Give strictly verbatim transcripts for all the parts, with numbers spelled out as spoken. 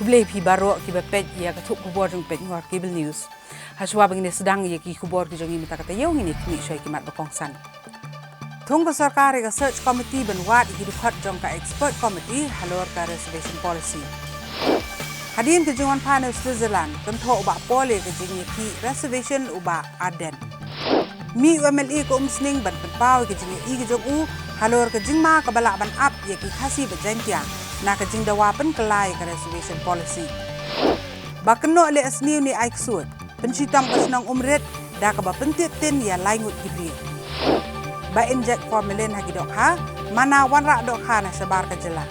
Khublei phi baroh kiba peit ïa ka thup khubor jong Peit Ngor Cable News. Hashwa ba ngin ïa sdang ïa ki khubor ki jong ngi mynta ka taïew, ngin ïa khmih shuwa ïa ki mat ba kongsan. Thung ka sorkar ïa ka search committee ban wad ïa ki dkhot jong ka expert committee halor ka reservation policy. Hadien ka jingwan phai na Switzerland, kynthoh u Bah Paul ïa ka jingïakhih reservation u Bah Ardent. Mih u M L A ka Umsning ban pynpaw ïa ka jingïakhih ka jong u halor ka jingma kaba lah ban ap ïa ki Khasi bad Jaintia na ka jingdawa pynkylla ïa ka reservation policy. Ba kynnoh leh sniew ne ai ksuid, pynshitom ka shnong Umrit da kaba pyntied tin ïa lai ngut ki briew. Ba injek formalin ha ki dohkha, mana wanrah dohkha na shabar ka jylla.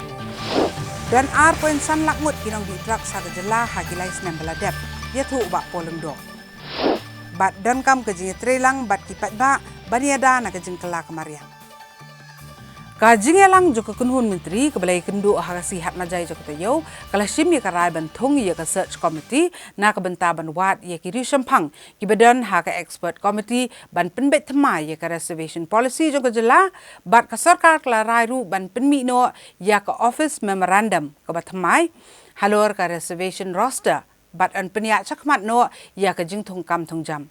Don ar point san lak ngut ki nongdih drugs ha ka jylla ha ki lai snem ba la dep, ïathuh u Bah Paul Lyngdoh. Bad donkam ka jingïatreilang bad ki paidbah ban ïada na ka jingkylla ka mariang. Ka jingïalang jong ka kynhun myntri kaba la ïakynduh ha ka sngi Hatnajai jong ka taïew, ka la shim ïa ka rai ban thung ïa ka search committee na ka bynta ban wad ïa ki riewshemphang kiba don ha ka expert committee ban pynbeit thymmai ïa ka reservation policy jong ka jylla, bad ka sorkar ka la rai ruh ban pynmih noh ïa ka office memorandum kaba thymmai halor ka reservation roster, bad yn pynïaid shakhmat noh ïa ka jingthung kam thung jam.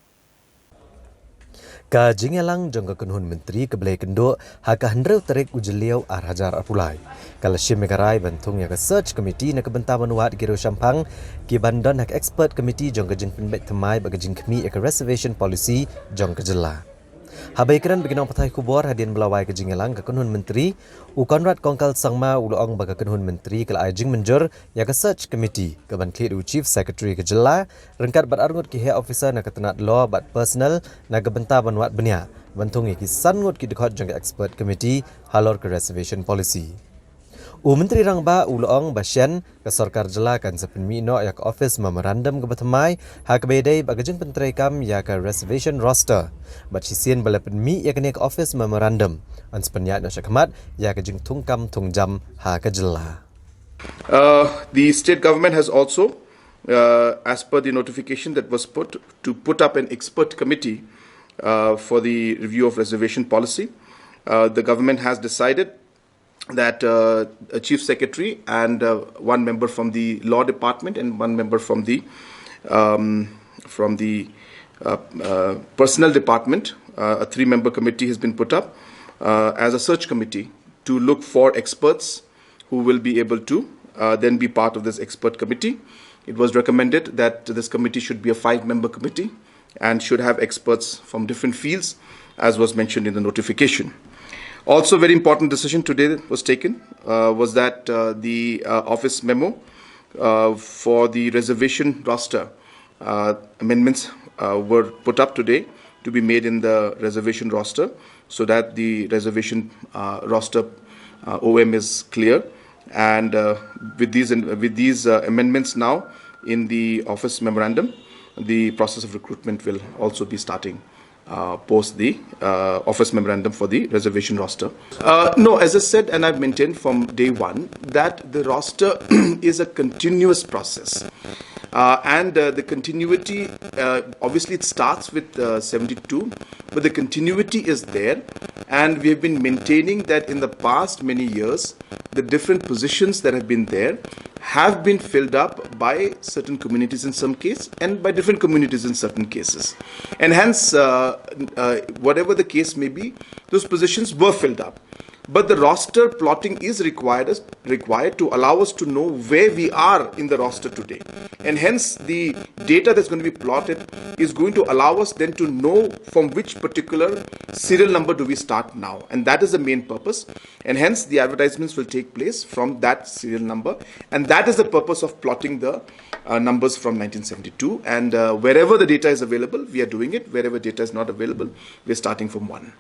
Ka jingïalang jong ka kynhun myntri kaba la ïakynduh ha ka hynriew tarik u Jylliew ar hajar arphew lai, ka la shim ïa ka rai ban thung ïa ka search committee na ka bynta ban wad ki riewshemphang kiban don ha ka expert committee jong ka jingpynbeit thymmai bad ka jingkhmih ïa ka reservation policy jong ka jylla. Haba ïakren bad ki nongpathai khubor hadien ba la wai ka jingïalang, ka kynhun myntri u Conrad Kongkal Sangma u la ong ba ka kynhun myntri ka la ai jingmynjur ïa ka search committee kaban khlieh da u Chief Secretary ka jylla ryngkat bad arngut ki heh officer na ka tnad law bad personnel na ka bynta ban wad bniah ban thung ïa ki san ngut ki dkhot jong ka expert committee halor ka reservation policy. U Myntri Rangbah u la ong ba shen ka sorkar jylla kan sa pynmih noh ïa ka office memorandum kaba thymmai ha kaba ïadei bad ka jingpyntreikam ïa ka reservation roster. Bad shisien ba la pynmih ïa kane ka office memorandum, yn sa pynïaid noh shakhmat ïa ka jingthung kam thung jam ha ka jylla. Uh, the state government has also, uh, as per the notification that was put, to put up an expert committee, uh, for the review of reservation policy. Uh, the government has decided that, uh, a chief secretary and, uh, one member from the law department and one member from the, um, from the, uh, uh, personnel department, uh, a three-member committee has been put up, uh, as a search committee to look for experts who will be able to, uh, then be part of this expert committee. It was recommended that this committee should be a five-member committee and should have experts from different fields, as was mentioned in the notification. Also, very important decision today was taken, uh, was that, uh, the, uh, office memo, uh, for the reservation roster, uh, amendments, uh, were put up today to be made in the reservation roster, so that the reservation, uh, roster, uh, O M is clear. And, uh, with these, with these, uh, amendments now in the office memorandum, the process of recruitment will also be starting, uh, post the, uh, office memorandum for the reservation roster. Uh, no, as I said, and I've maintained from day one, that the roster is a continuous process. Uh, and, uh, the continuity, uh, obviously, it starts with, uh, seventy-two, but the continuity is there. And we have been maintaining that in the past many years, the different positions that have been there have been filled up by certain communities in some case and by different communities in certain cases. And hence, uh, uh, whatever the case may be, those positions were filled up. But the roster plotting is required, required to allow us to know where we are in the roster today. And hence, the data that's going to be plotted is going to allow us then to know from which particular serial number do we start now. And that is the main purpose. And hence, the advertisements will take place from that serial number. And that is the purpose of plotting the, uh, numbers from nineteen seventy-two. And, uh, wherever the data is available, we are doing it. Wherever data is not available, we are starting from one.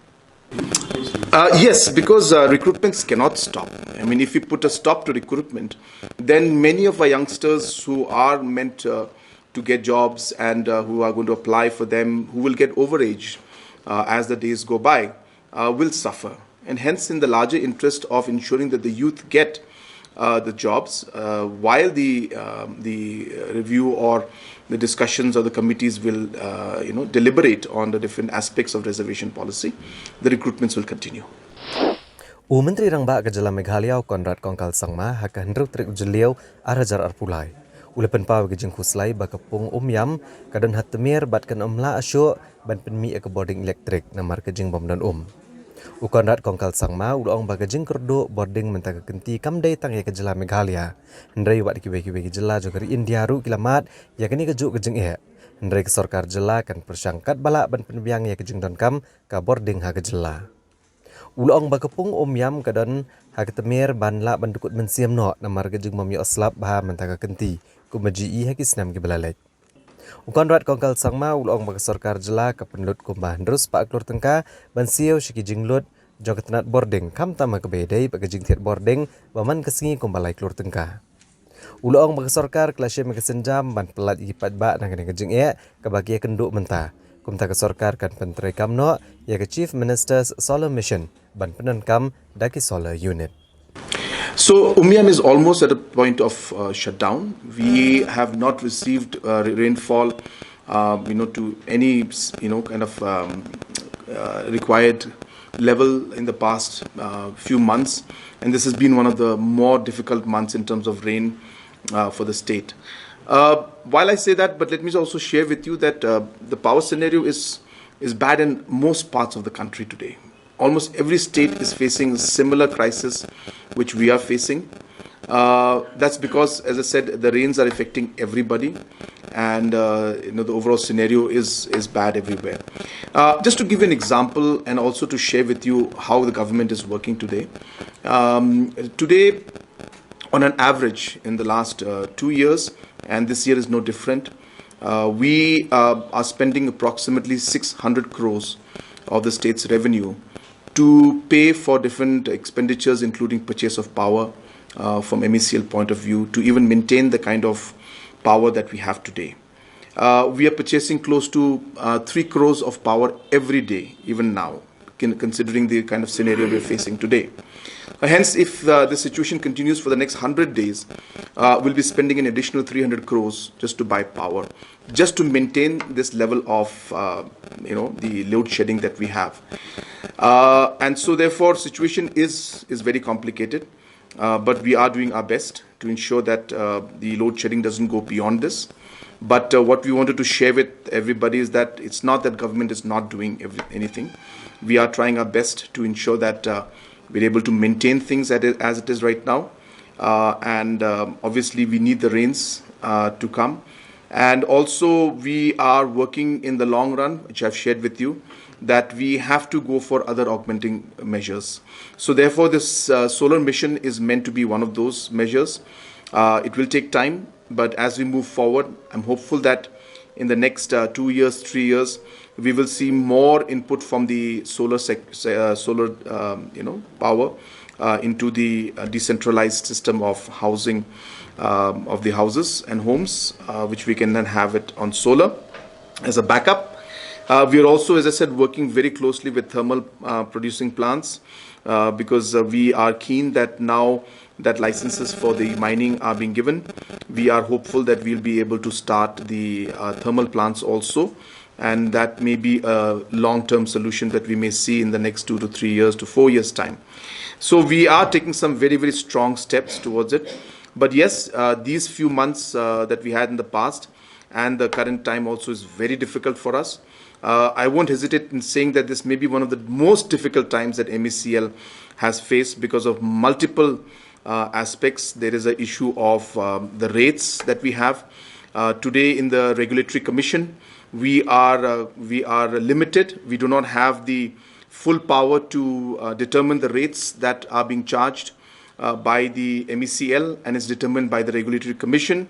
Uh, yes, because, uh, recruitments cannot stop. I mean, if we put a stop to recruitment, then many of our youngsters who are meant, uh, to get jobs and, uh, who are going to apply for them, who will get overage, uh, as the days go by, uh, will suffer. And hence, in the larger interest of ensuring that the youth get, uh, the jobs, uh, while the, um, the, uh, review or the discussions or the committees will, uh, you know, deliberate on the different aspects of reservation policy, the recruitments will continue. U Myntri Rangbah ka jylla Meghalaya u Conrad Kongkal Sangma ha ka hynriew tarik u Jylliew ar hajar arphew lai U la pynpaw ïa ka jingkhuslai ba ka pung Umiam ka don ha tmier bad kan ym lah shuh ban pynmih ïa ka bording elektrik namar ka jingbym don um. U Conrad Kongkal Sangma u la ong ba ka jingkyrduh bording mynta ka kynti kam dei tang ïa ka jylla Meghalaya, hynrei wat kiwei kiwei ki jylla jong ka ri India ruh ki la mad ïa kane kajuh ka jingeh. Hynrei ka sorkar jylla kan pyrshang katba lah ban pynbiang ïa ka jingdonkam ka bording ha ka jylla. U la ong ba ka pung Umiam ka don ha ka tmier ban lah ban dkut mynsiem noh namar ka jingbym ïoh slap bha mynta ka kynti kumba jia ha ki snem kiba la leit. U Conrad Kongkal Sangma u la ong ba ka sorkar jylla ka pynlut kumba hynriew spah klur tyngka ban siew sha ki jinglut jong ka tnat bording, khamtam ha kaba ïadei bad ka jingthied bording ba man ka sngi kumba lai klur tyngka. U la ong ba ka sorkar ka la shim ïa ka sienjam ban pyllait ïa ki paidbah na kane ka jingeh kaba ki ïakynduh mynta. Kumta ka sorkar kan pyntreikam noh ïa ka Chief Minister's Solar Mission ban pyndonkam da ki solar unit. So Umiam is almost at a point of uh, shutdown. We have not received uh, ra- rainfall, uh, you know, to any you know kind of um, uh, required level in the past uh, few months, and this has been one of the more difficult months in terms of rain uh, for the state. Uh, while I say that, but let me also share with you that uh, the power scenario is is bad in most parts of the country today. Almost every state is facing a similar crisis which we are facing. Uh, that's because, as I said, the rains are affecting everybody, and uh, you know the overall scenario is is bad everywhere. Uh, just to give you an example, and also to share with you how the government is working today. Um, today, on an average, in the last uh, two years, and this year is no different, uh, we uh, are spending approximately six hundred crores of the state's revenue to pay for different expenditures, including purchase of power uh, from M E C L point of view, to even maintain the kind of power that we have today. Uh, we are purchasing close to uh, three crores of power every day, even now, con- considering the kind of scenario we're facing today. Uh, hence, if uh, the situation continues for the next hundred days, uh, we'll be spending an additional three hundred crores just to buy power, just to maintain this level of, uh, you know, the load shedding that we have. Uh, and so, therefore, situation is is very complicated. Uh, but we are doing our best to ensure that uh, the load shedding doesn't go beyond this. But uh, what we wanted to share with everybody is that it's not that government is not doing every, anything. We are trying our best to ensure that uh, we're able to maintain things at it, as it is right now. Uh, and um, obviously, we need the rains uh, to come. And also, we are working in the long run, which I've shared with you, that we have to go for other augmenting measures. So, therefore, this uh, solar mission is meant to be one of those measures. Uh, it will take time, but as we move forward, I'm hopeful that in the next uh, two years, three years, we will see more input from the solar sec- se- uh, solar um, you know power uh, into the uh, decentralized system of housing um, of the houses and homes, uh, which we can then have it on solar as a backup. Uh, we are also, as I said, working very closely with thermal uh, producing plants uh, because uh, we are keen that now that licenses for the mining are being given, we are hopeful that we'll be able to start the uh, thermal plants also. And that may be a long term solution that we may see in the next two to three years to four years' time. So we are taking some very, very strong steps towards it. But yes, uh, these few months uh, that we had in the past and the current time also is very difficult for us. Uh, I won't hesitate in saying that this may be one of the most difficult times that M E C L has faced because of multiple uh, aspects. There is an issue of um, the rates that we have. Uh, today in the Regulatory Commission, we are, uh, we are limited. We do not have the full power to uh, determine the rates that are being charged uh, by the M E C L, and is determined by the Regulatory Commission.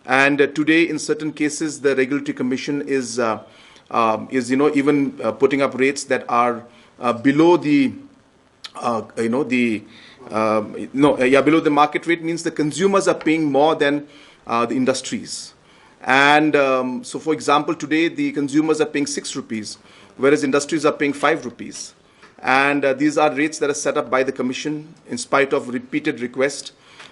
And uh, today, in certain cases, the Regulatory Commission is uh, um, is you know even uh, putting up rates that are uh, below the uh, you know the um, no uh, yeah below the market rate, means the consumers are paying more than uh, the industries. And um, so, for example, today the consumers are paying six rupees, whereas industries are paying five rupees. And uh, these are rates that are set up by the commission in spite of repeated requests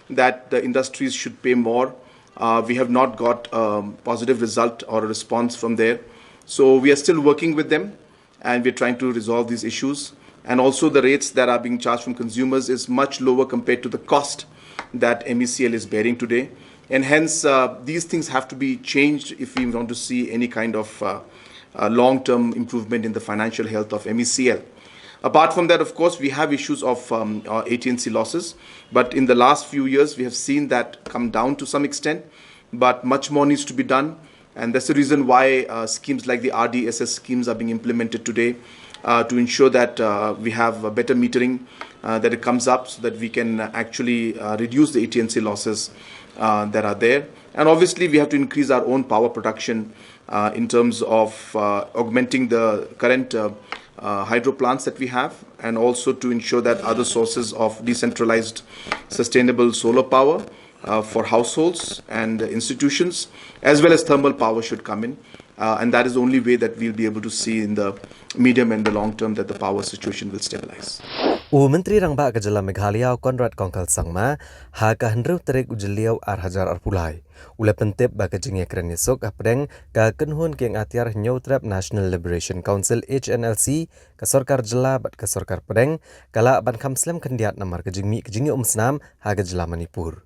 that the industries should pay more. Uh, we have not got a positive result or a response from there. So we are still working with them, and we're trying to resolve these issues. And also, the rates that are being charged from consumers is much lower compared to the cost that M E C L is bearing today. And hence, uh, these things have to be changed if we want to see any kind of uh, uh, long term improvement in the financial health of M E C L. Apart from that, of course, we have issues of um, uh, A T and C losses, but in the last few years, we have seen that come down to some extent, but much more needs to be done. And that's the reason why uh, schemes like the R D S S schemes are being implemented today uh, to ensure that uh, we have a better metering, uh, that it comes up so that we can actually uh, reduce the A T and C losses uh, that are there. And obviously, we have to increase our own power production uh, in terms of uh, augmenting the current uh, uh, hydro plants that we have, and also to ensure that other sources of decentralized sustainable solar power uh, for households and institutions, as well as thermal power, should come in. Uh, and that is the only way that we'll be able to see in the medium and the long term that the power situation will stabilize. U Myntri Rangbah ka Jylla Meghalaya u Conrad Kongkal Sangma ha ka hynriew tarik u Jylliew ar hajar arphew lai u la pyntip ba ka jingïakren ïasuk hapdeng ka kynhun kieng atiar Hynñiewtrep National Liberation Council H N L C, ka sorkar jylla bad ka sorkar pdeng ka lah ban kham slem khyndiat namar ka jingmih ka jingïaumsnam ha ka jylla Manipur.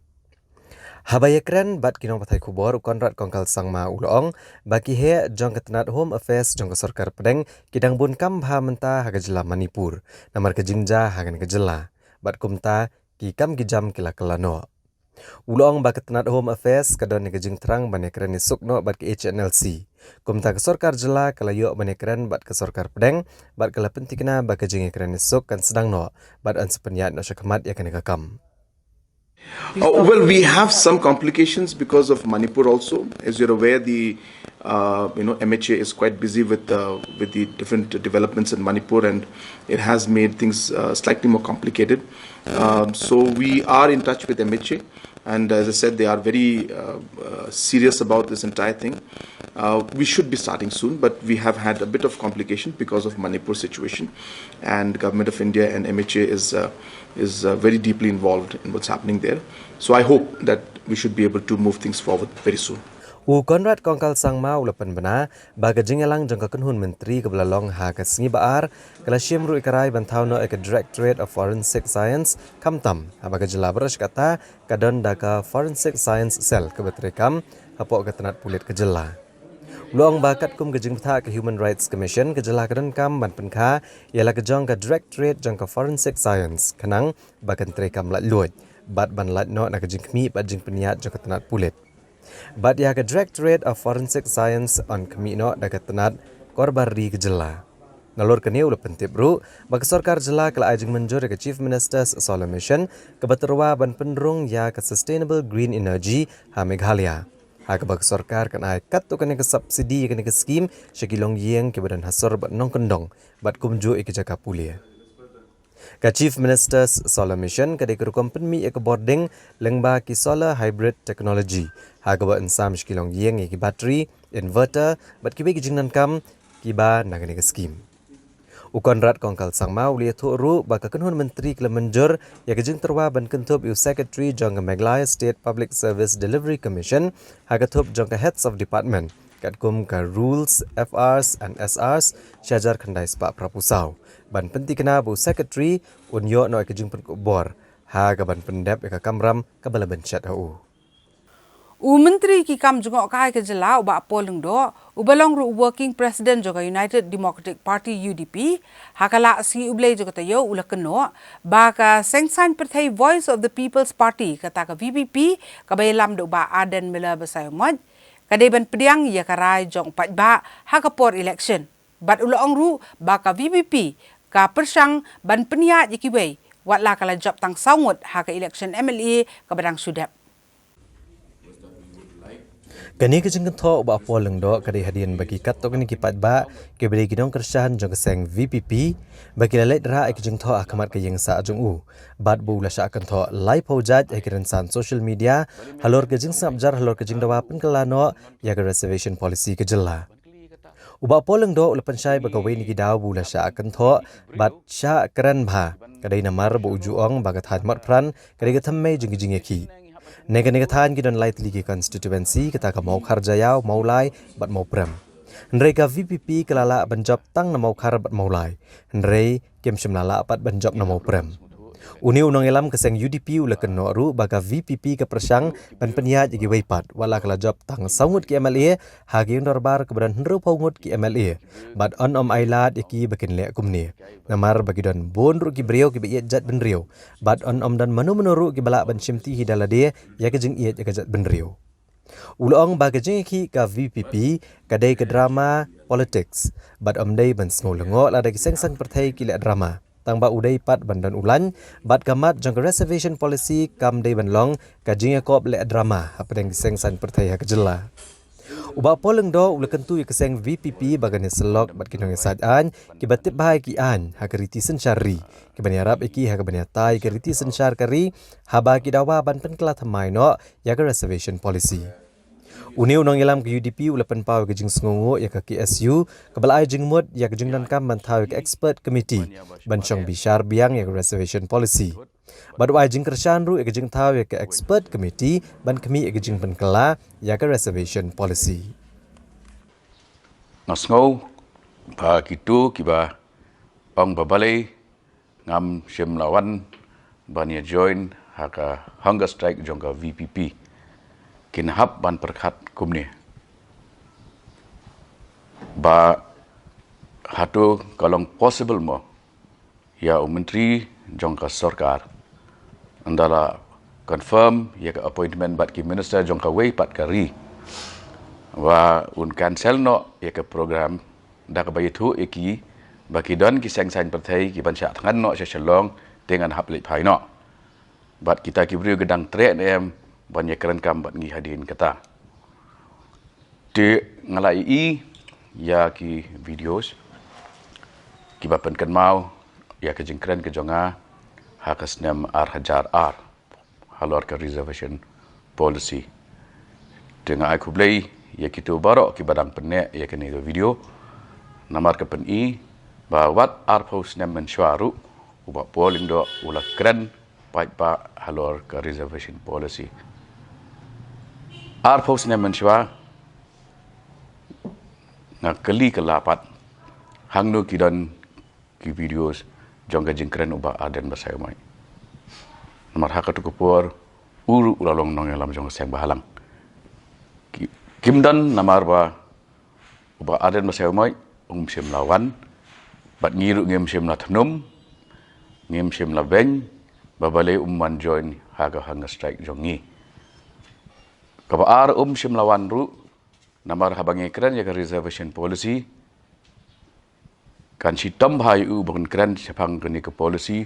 Haba ïakren bad ki nongpathai khubor, u Conrad Kongkal Sangma u la ong ba ki heh jong ka tnat Home Affairs jong ka sorkar pdeng ki dang bun kam bha mynta ha ka jylla Manipur namar ka jingjia ha kane ka jylla, bad kumta ki kam ki jam ki la kylla noh. U la ong ba ka tnat Home Affairs ka don ïa ka jingthrang ban ïakren ïasuk noh bad ka H N L C. Kumta ka sorkar jylla ka la ïoh ban ïakren bad ka sorkar pdeng bad ka la pynthikna ba ka jingïakren ïasuk kan sdang noh bad yn sa pynïaid noh shakhmat ïa kane ka kam. Uh, well, we have some complications because of Manipur also. As you're aware, the uh, you know M H A is quite busy with uh, with the different developments in Manipur, and it has made things uh, slightly more complicated. Um, so we are in touch with M H A, and as I said, they are very uh, uh, serious about this entire thing. Uh, we should be starting soon, but we have had a bit of complication because of Manipur situation, and Government of India and M H A is uh, is uh, very deeply involved in what's happening there. So I hope that we should be able to move things forward very soon. U Conrad Kongkal Sangma u la pynbna ba ka jingïalang jong ka kynhun myntri kaba la long ha ka sngi ba ar ka la shim ruh ïa ka rai ban thaw noh ïa ka Directorate of Forensic Science, khamtam haba ka jylla baroh shi katta ka don da ka Forensic Science Cell kaba treikam hapoh ka tnat pulit ka jylla. U la ong ba katkum ka jingbthah ka Human Rights Commission, ka jylla ka donkam ban pynkha ïa la ka jong ka Directorate jong ka Forensic Science khnang ba kan treikam laitluid bad ban lait noh na ka jingkhmih bad jingpynïaid jong ka tnat pulit. Bad ïa ka Directorate of Forensic Science yn khmih noh da ka tnat Korbar Ri ka jylla. Nalor kane u la pyntip ruh ba ka sorkar jylla ka la ai jingmynjur ïa ka Chief Minister's Solar Mission kaba tyrwa ban pynrung ïa ka Sustainable Green Energy ha Meghalaya, ha kaba ka sorkar kan ai katto katne ka subsidy ïa kane ka skhim sha ki longïing kiba don ha sor bad nongkyndong bad kumjuh ïa ki jaka pule. Ka Chief Minister's Solar Mission ka dei ka rukom pynmih ïa ka bording lyngba ki solar hybrid technology, ha kaba yn sam sha ki longïing ïa ki battery, inverter bad kiwei ki jingdonkam kiba na kane ka skhim. U Conrad Kongkal Sangma u la ïathuh ruh ba ka kynhun myntri ka la mynjur ïa ka jingtyrwa ban kynthup ïa u Secretary jong ka Meghalaya State Public Service Delivery Commission ha ka thup jong ka Heads of Department, katkum ka Rules, F Rs and S Rs shi hajar khyndai spah phra phew saw, ban pynthikna ba u Secretary un ïoh noh ïa ka jingpynkup bor ha kaban pyndep ïa ka kamram kaba la bynshet ha u. U Myntri ki kam jngohkai ka jylla u Bah Paul Lyngdoh, uba long ruh u Working President jong ka United Democratic Party, U D P, ha ka lad sngi U Blei jong ka taïew u la kynnoh ba ka seng saiñ pyrthei Voice of the People's Party, kata ka V P P, kaba ïalam da u Bah Ardent Miller Basaiawmoit, ka dei ban pdiang ïa ka rai jong u paidbah ha ka por election. Bad u la ong ruh ba ka V P P ka pyrshang ban pynïaid ïa kiwei, watla ka la jop tang saw ngut ha ka election M L A kaba dang shu dep. Kane ka jingkynthoh u Bah Paul Lyngdoh ka dei hadien ba ki katto katne ki paidbah kiba dei ki nongkyrshan jong ka seng V P P ba ki la leit rah ïa ka jingthoh ha khmat ka ïingsah jong u, bad ba u la shah kynthoh laiphew jait ha ki rynsan social media halor ka jingsngap jar halor ka jingdawa pynkylla noh ïa ka reservation policy ka jylla. U Bah Paul Lyngdoh u la pynshai ba kawei na ki daw ba u la shah kynthoh bad shah kren bha ka dei namar ba u ju ong ba ka thaiñ Motphran ka dei ka thymmei jong ki jingïakhih. Na kane ka thaiñ ki don lai tylli ki constituency, kata ka Mawkhar Jaïaw, Mawlai bad Mawprem. Hynrei ka V P P ka la lah ban jop tang na Mawkhar bad Mawlai, hynrei kim shym la lah pat ban jop na Mawprem. Une u nongïalam ka seng U D P u la kynnoh ruh ba ka V P P ka pyrshang ban pynïaid ïa kiwei pat, wat la ka la jop tang saw ngut ki M L A ha ka ïing dorbar kaba don hynriewphew ngut ki M L A, bad yn ym ailad ïa ki ba kin leh kumne, namar ba ki don bun ruh ki briew kiba ïeit jaitbynriew, bad yn ym don mano mano ruh kiba lah ban shimti hi da lade ïa ka jingïeit ïa ka jaitbynriew. U la ong ba ka jingïakhih ka V P P ka dei ka drama politics, bad ym dei ban sngew lyngngoh lada ki seng saiñ pyrthei ki leh drama. Tang ba u dei pat ban don u lain, bad ka mat jong ka reservation policy kam dei ban long ka jingïakop leh drama hapdeng ki seng saiñ pyrthei ha ka jylla. U Bah Paul Lyngdoh u la kyntu ïa ka seng V P P ba kane ka seng bad ki nongïasaid aiñ kiba tip bha ïa ki aiñ ha ka riti synshar ri, kiban ïarap ïa ki ha kaban ïatai ïa ka riti synshar ka ri, haba ki dawa ban pynkylla thymmai noh ïa ka reservation policy. Une u nongïalam ka U D P u la pynpaw ïa ka jingsngewnguh ïa ka K S U, kaba la ai jingmut ïa ka jingdonkam ban thaw ïa ka expert committee ban shong bishar biang ïa ka reservation policy. Bad u ai jingkyrshan ruh ïa ka jingthaw ïa ka expert committee ban khmih ïa ka jingpynkylla ïa ka reservation policy. Nga sngew ba kito kiba ong ba balei ngam shym la wan ban ïa join ha ka hunger strike jong ka V P P kin hap ban pyrkhat kumne, ba hato ka long possible mo ïa u myntri jong ka sorkar, ynda la confirm ïa ka appointment bad ki minister jong kawei pat ka ri, ba un cancel noh ïa ka program da kaba ïathuh ïa ki ba ki don ki seng saiñ pyrthei kiban shah thngan noh sha Shillong, te ngan hap leit phai noh. Bad kita ki briew ki dang treh ne em ban ïakren kam bad ngi hadien kata. Te nga la ïohi ïa ki videos kiba pynkynmaw ïa ka jingkren ka jong nga ha ka snem ar hajar ar halor ka reservation policy. Te nga ai khublei ïa kito baroh kiba dang pynneh ïa kane ka video. Namar ka pyni ba wat arphew snem mynshuwa ruh u Bah Paul Lyngdoh u la kren paidbah halor ka reservation policy. Arphew snem mynshuwa nga kylli kylla pat hangno ki don ki videos jong ka jingkren u Bah Ardent Basaiawmoit. Namar ha kato ka por u ruh u la long nongïalam jong ka seng Bhalang. Ki, kim don namar ba u Bah Ardent Basaiawmoit um shym la wan, bad ngi ruh ngim shym la thnum, ngim shym la beiñ ba balei um wan join ha ka hunger strike jong ngi. Kaba ar um shym la wan ruh namar haba ngi kren ïa ka reservation policy, kan shitom bha ïa u ban kren shaphang kane ka policy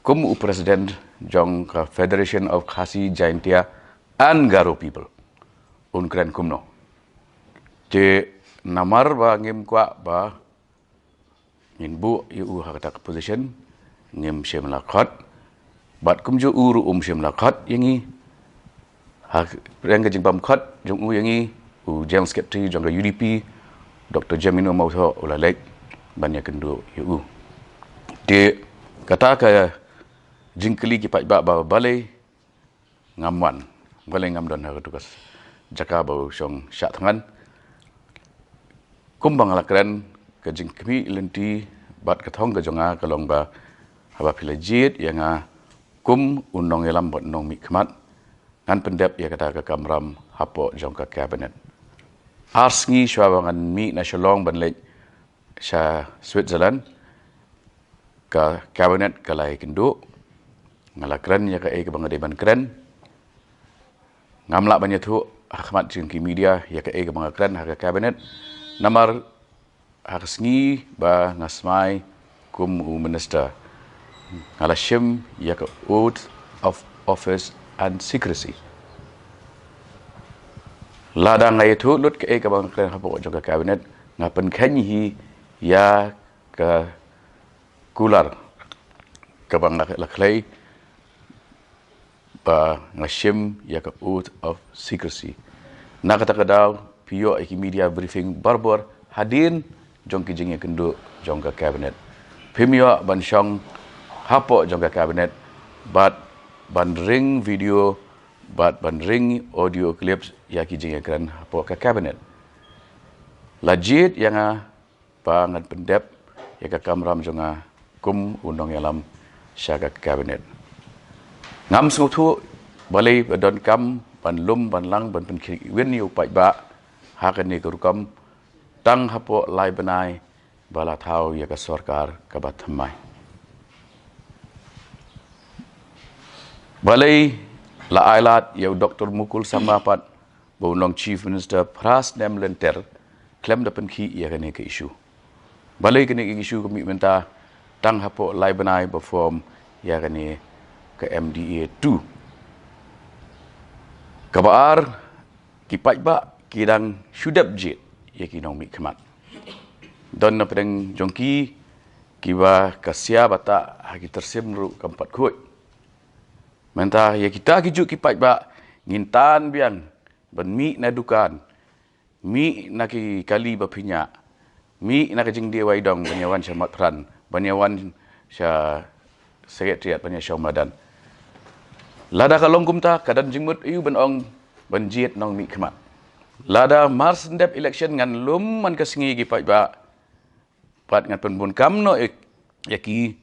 kum u president jong ka Federation of Khasi Jaintia and Garo People. Un kren kumno? Te namar ba ngim kwah ba ngin buh ïa u ha kata ka position, ngim shym la khot. Bad kumjuh u ruh um shym la khot ïa ngi. Ha pdeng ka jingbym khot jong u ïa ngi, u General Secretary jong ka U D P, Doctor Jemino Mawthoh u la leit ban ïakynduh ïa u. Te kata ka jingkylli ki paidbah ba balei ngam wan, balei ngam don ha kato ka jaka ba u shong shah thngan. Kumba nga la kren, ka jingkhmih lynti bad ka thong ka jong nga ka long ba haba phi la jied ïa nga kum u nongïalam bad nongmihkhmat, ngan pyndep ïa kata ka kamram hapoh jong ka cabinet. Ar sngi shuwa ba ngan mih na Shillong ban leit sha Switzerland, ka cabinet ka la ïakynduh. Nga la kren ïa kaei kaba nga dei ban kren. Ngam lah ban ïathuh ha khmat jong ki media ïa kaei kaba nga kren ha ka cabinet. Namar ha ka sngi ba nga smai kum u minister, nga la shim ïa ka oath of office and secrecy. Lada nga ïathuh lut kaei kaba nga kren hapoh jong ka cabinet, nga pynkheiñ hi ïa ka kular kaba nga la khlei ba nga shim ïa ka oath of secrecy. Na kata ka daw phi ïoh ïa ki media briefing barabor hadien jong ki jingïakynduh jong ka cabinet. Phim ïoh ban shong hapoh jong ka cabinet bad ban ring video bad ban ring audio clips ïa ki jingïakren hapoh ka cabinet. La jied ïa nga ba ngan pyndep ïa ka kamram jong nga kum u nongïalam sha ka cabinet. Ngam sngewthuh balei ba donkam ban lum ban lang ban pynkhih win ïa u paidbah ha kane ka rukom tang hapoh lai bnai ba la thaw ïa ka sorkar kaba thymmai. Balei la ai lad ïa u Doctor Mukul Sangma pat ba un long Chief Minister phra snem lynter khlem da pynkhih ïa kane ka issue? Balei kane ka issue ka mih mynta tang hapoh lai bnai ba form ïa kane ka M D A two? Kaba ar, ki paidbah ki dang shu dep jied ïa ki nongmihkhmat. Don na pdeng jong ki kiba ka sia ba tah ha ki tyrsim ruh kam pat khuid. Mynta ïa kita ki juh ki paidbah ngin tan biang ban mih na dukan, mih na ki kali ba pynïaid, mih na ka jingdie wai dong ban ïa wan sha mat pran, ban ïa wan sha secretariat ban ïa shong madan. Lada ka long kumta ka don jingmut aïu ban ong ban jied nongmihkhmat? Lada mar shen dep election ngan lum man ka sngi ki paidbah bad ngan pynbun kam noh ïa ki.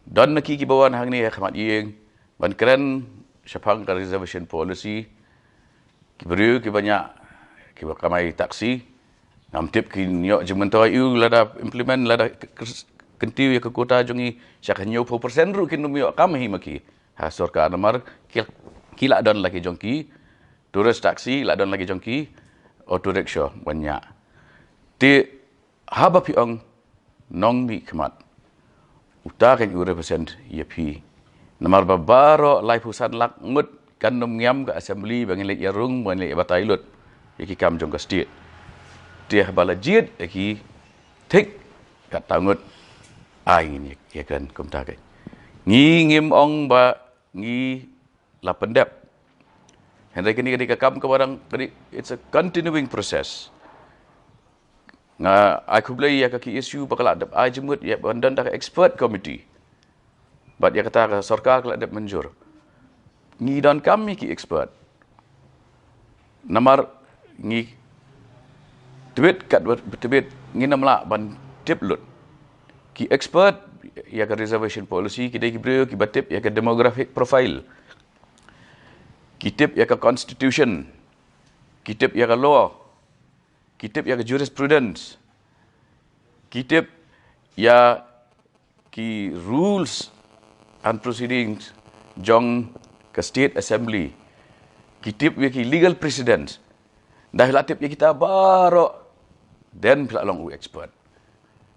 Don na ki kiba wan hangne ha khmat ïing ban kren shaphang ka reservation policy. Ki briew kiba ñiah, kiba kamai taxi, ngam tip kin ïoh jingmyntoi aïu lada implement, lada k-, k-, kyntiew ïa ka quota jong ngi. Sha ka hynñiewphew percent ruh kin ym ïoh kam hi ma ki ha sorkar namar ki, ki la don la ki jong ki tourist taxi, la don la ki jong ki auto rickshaw ban ñiah. Te haba phi ong nongmihkhmat, uta kan u represent ïa phi. Namar ba baroh laiphew san lak ngut kan ym ngiam ka assembly ba ngin leit ïa rung, ba ngin leit ïa batai lut ïa ki kam jong ka state. Te haba la jied ïa ki thik katto ngut, ai ngin ïa, ïa kren kumta. Ka ngi ngim ong ba ngi la pyndep. Hynrei kane ka dei ka kam kaba dang, ka dei, it's a continuing process. Nga ai khublei ïa ka K S U ba ka la dep ai jingmut ïa ban don da ka expert committee. Bad ïa kata ka sorkar ka la dep mynjur. Ngi donkam ïa ki expert. Namar ngi tbit katba tbit ngin ym lah ban tip lut. Ki expert ïa ka reservation policy ki dei ki briew kiba tip ïa ka demographic profile. Ki tip ïa ka constitution. Ki tip ïa ka law. Ki tip ïa ka jurisprudence. Ki tip ïa ki rules and proceedings jong ka state assembly. Ki tip ïa ki legal precedents. Ynda phi la tip ïa kita baroh, then phi la long u expert.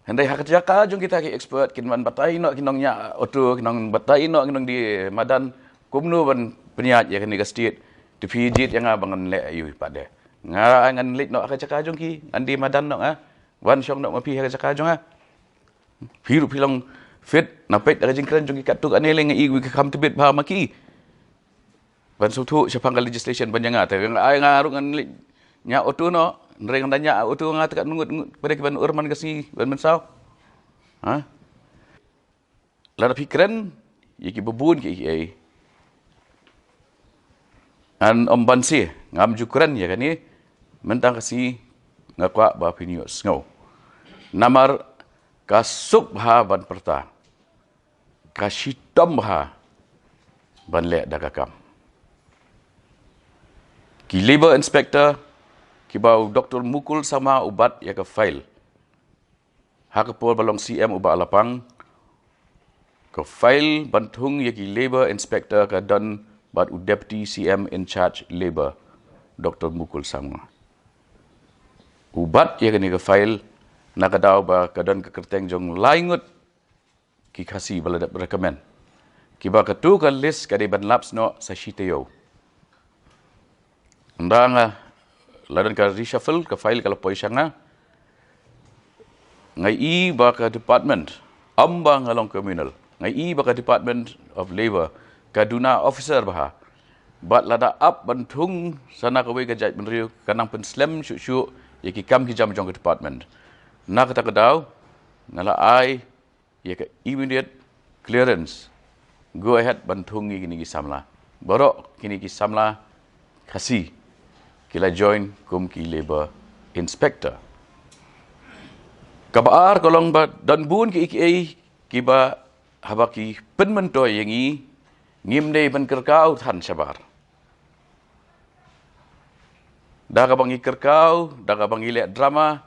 Hynrei ha ka jaka jong kita ki expert kin wan batai noh ki nongñiah auto, kin wan batai noh ki nongdie madan, kumno ban pynïaid ïa kane ka state? Te phi jied ïa nga ba ngan leh aïu pat de? Nga, ngan leit noh ha ka jaka jong ki, ngan die madan noh nga. Wan shong noh ma phi ha ka jaka jong nga. Phi ruh phi long fit na peit da ka jingkren jong ki katto katne lei, nga i wi ka kham tbit bha ma ki ban sngewthuh shaphang ka legislation ban ïa nga. Te nga ai, nga ruh ngan leit ñiah auto noh, hynrei ngan da ñiah auto nga te katno ngut, ngut pat de kiban ur man ka sngi ban mynsaw? Ha? Lada phi kren ïa kiba bun kiei kiei, ngan ym banse, ngam ju kren ïa kane. Mynta ka sngi nga kwah ba phin ïohsngew. Namar ka suk bha ban pyrta, ka shitom bha ban leh da ka kam. Ki labour inspector kiba u Doctor Mukul Sangma u bat ïa ka file ha ka por ba long C M u Bah Lapang, ka file ban thung ïa ki labour inspector ka don bad u Deputy C M in charge labour, Doctor Mukul Sangma. U bat ïa kane ka file na ka daw ba ka don ka kyrteng jong lai ngut ki Khasi ba la dep recommend, kiba katto ka list ka dei ban lapse noh sa shi taïew. Ynda nga la don ka reshuffle, ka file ka la poi sha nga. Nga i ba ka department, ym ba nga long communal, nga i ba ka Department of Labour ka duna officer bha. Bad lada ap ban thung sa na kawei ka jaitbynriew, ka nang pynslem shuh shuh ïa ki kam ki jam jong ka department. Na kata ka daw nga la ai ïa ka immediate clearance, go ahead ban thung ïa kine ki samla. Baroh kine ki samla Khasi ki la join kum ki labour inspector. Kaba ar ka long ba don bun kiei kiei kiba Haba ki pynmyntoi ïa ngi, ngim dei ban kyrkhu than shabar. Da kaba ngi kyrkhu, da kaba ngi leh drama,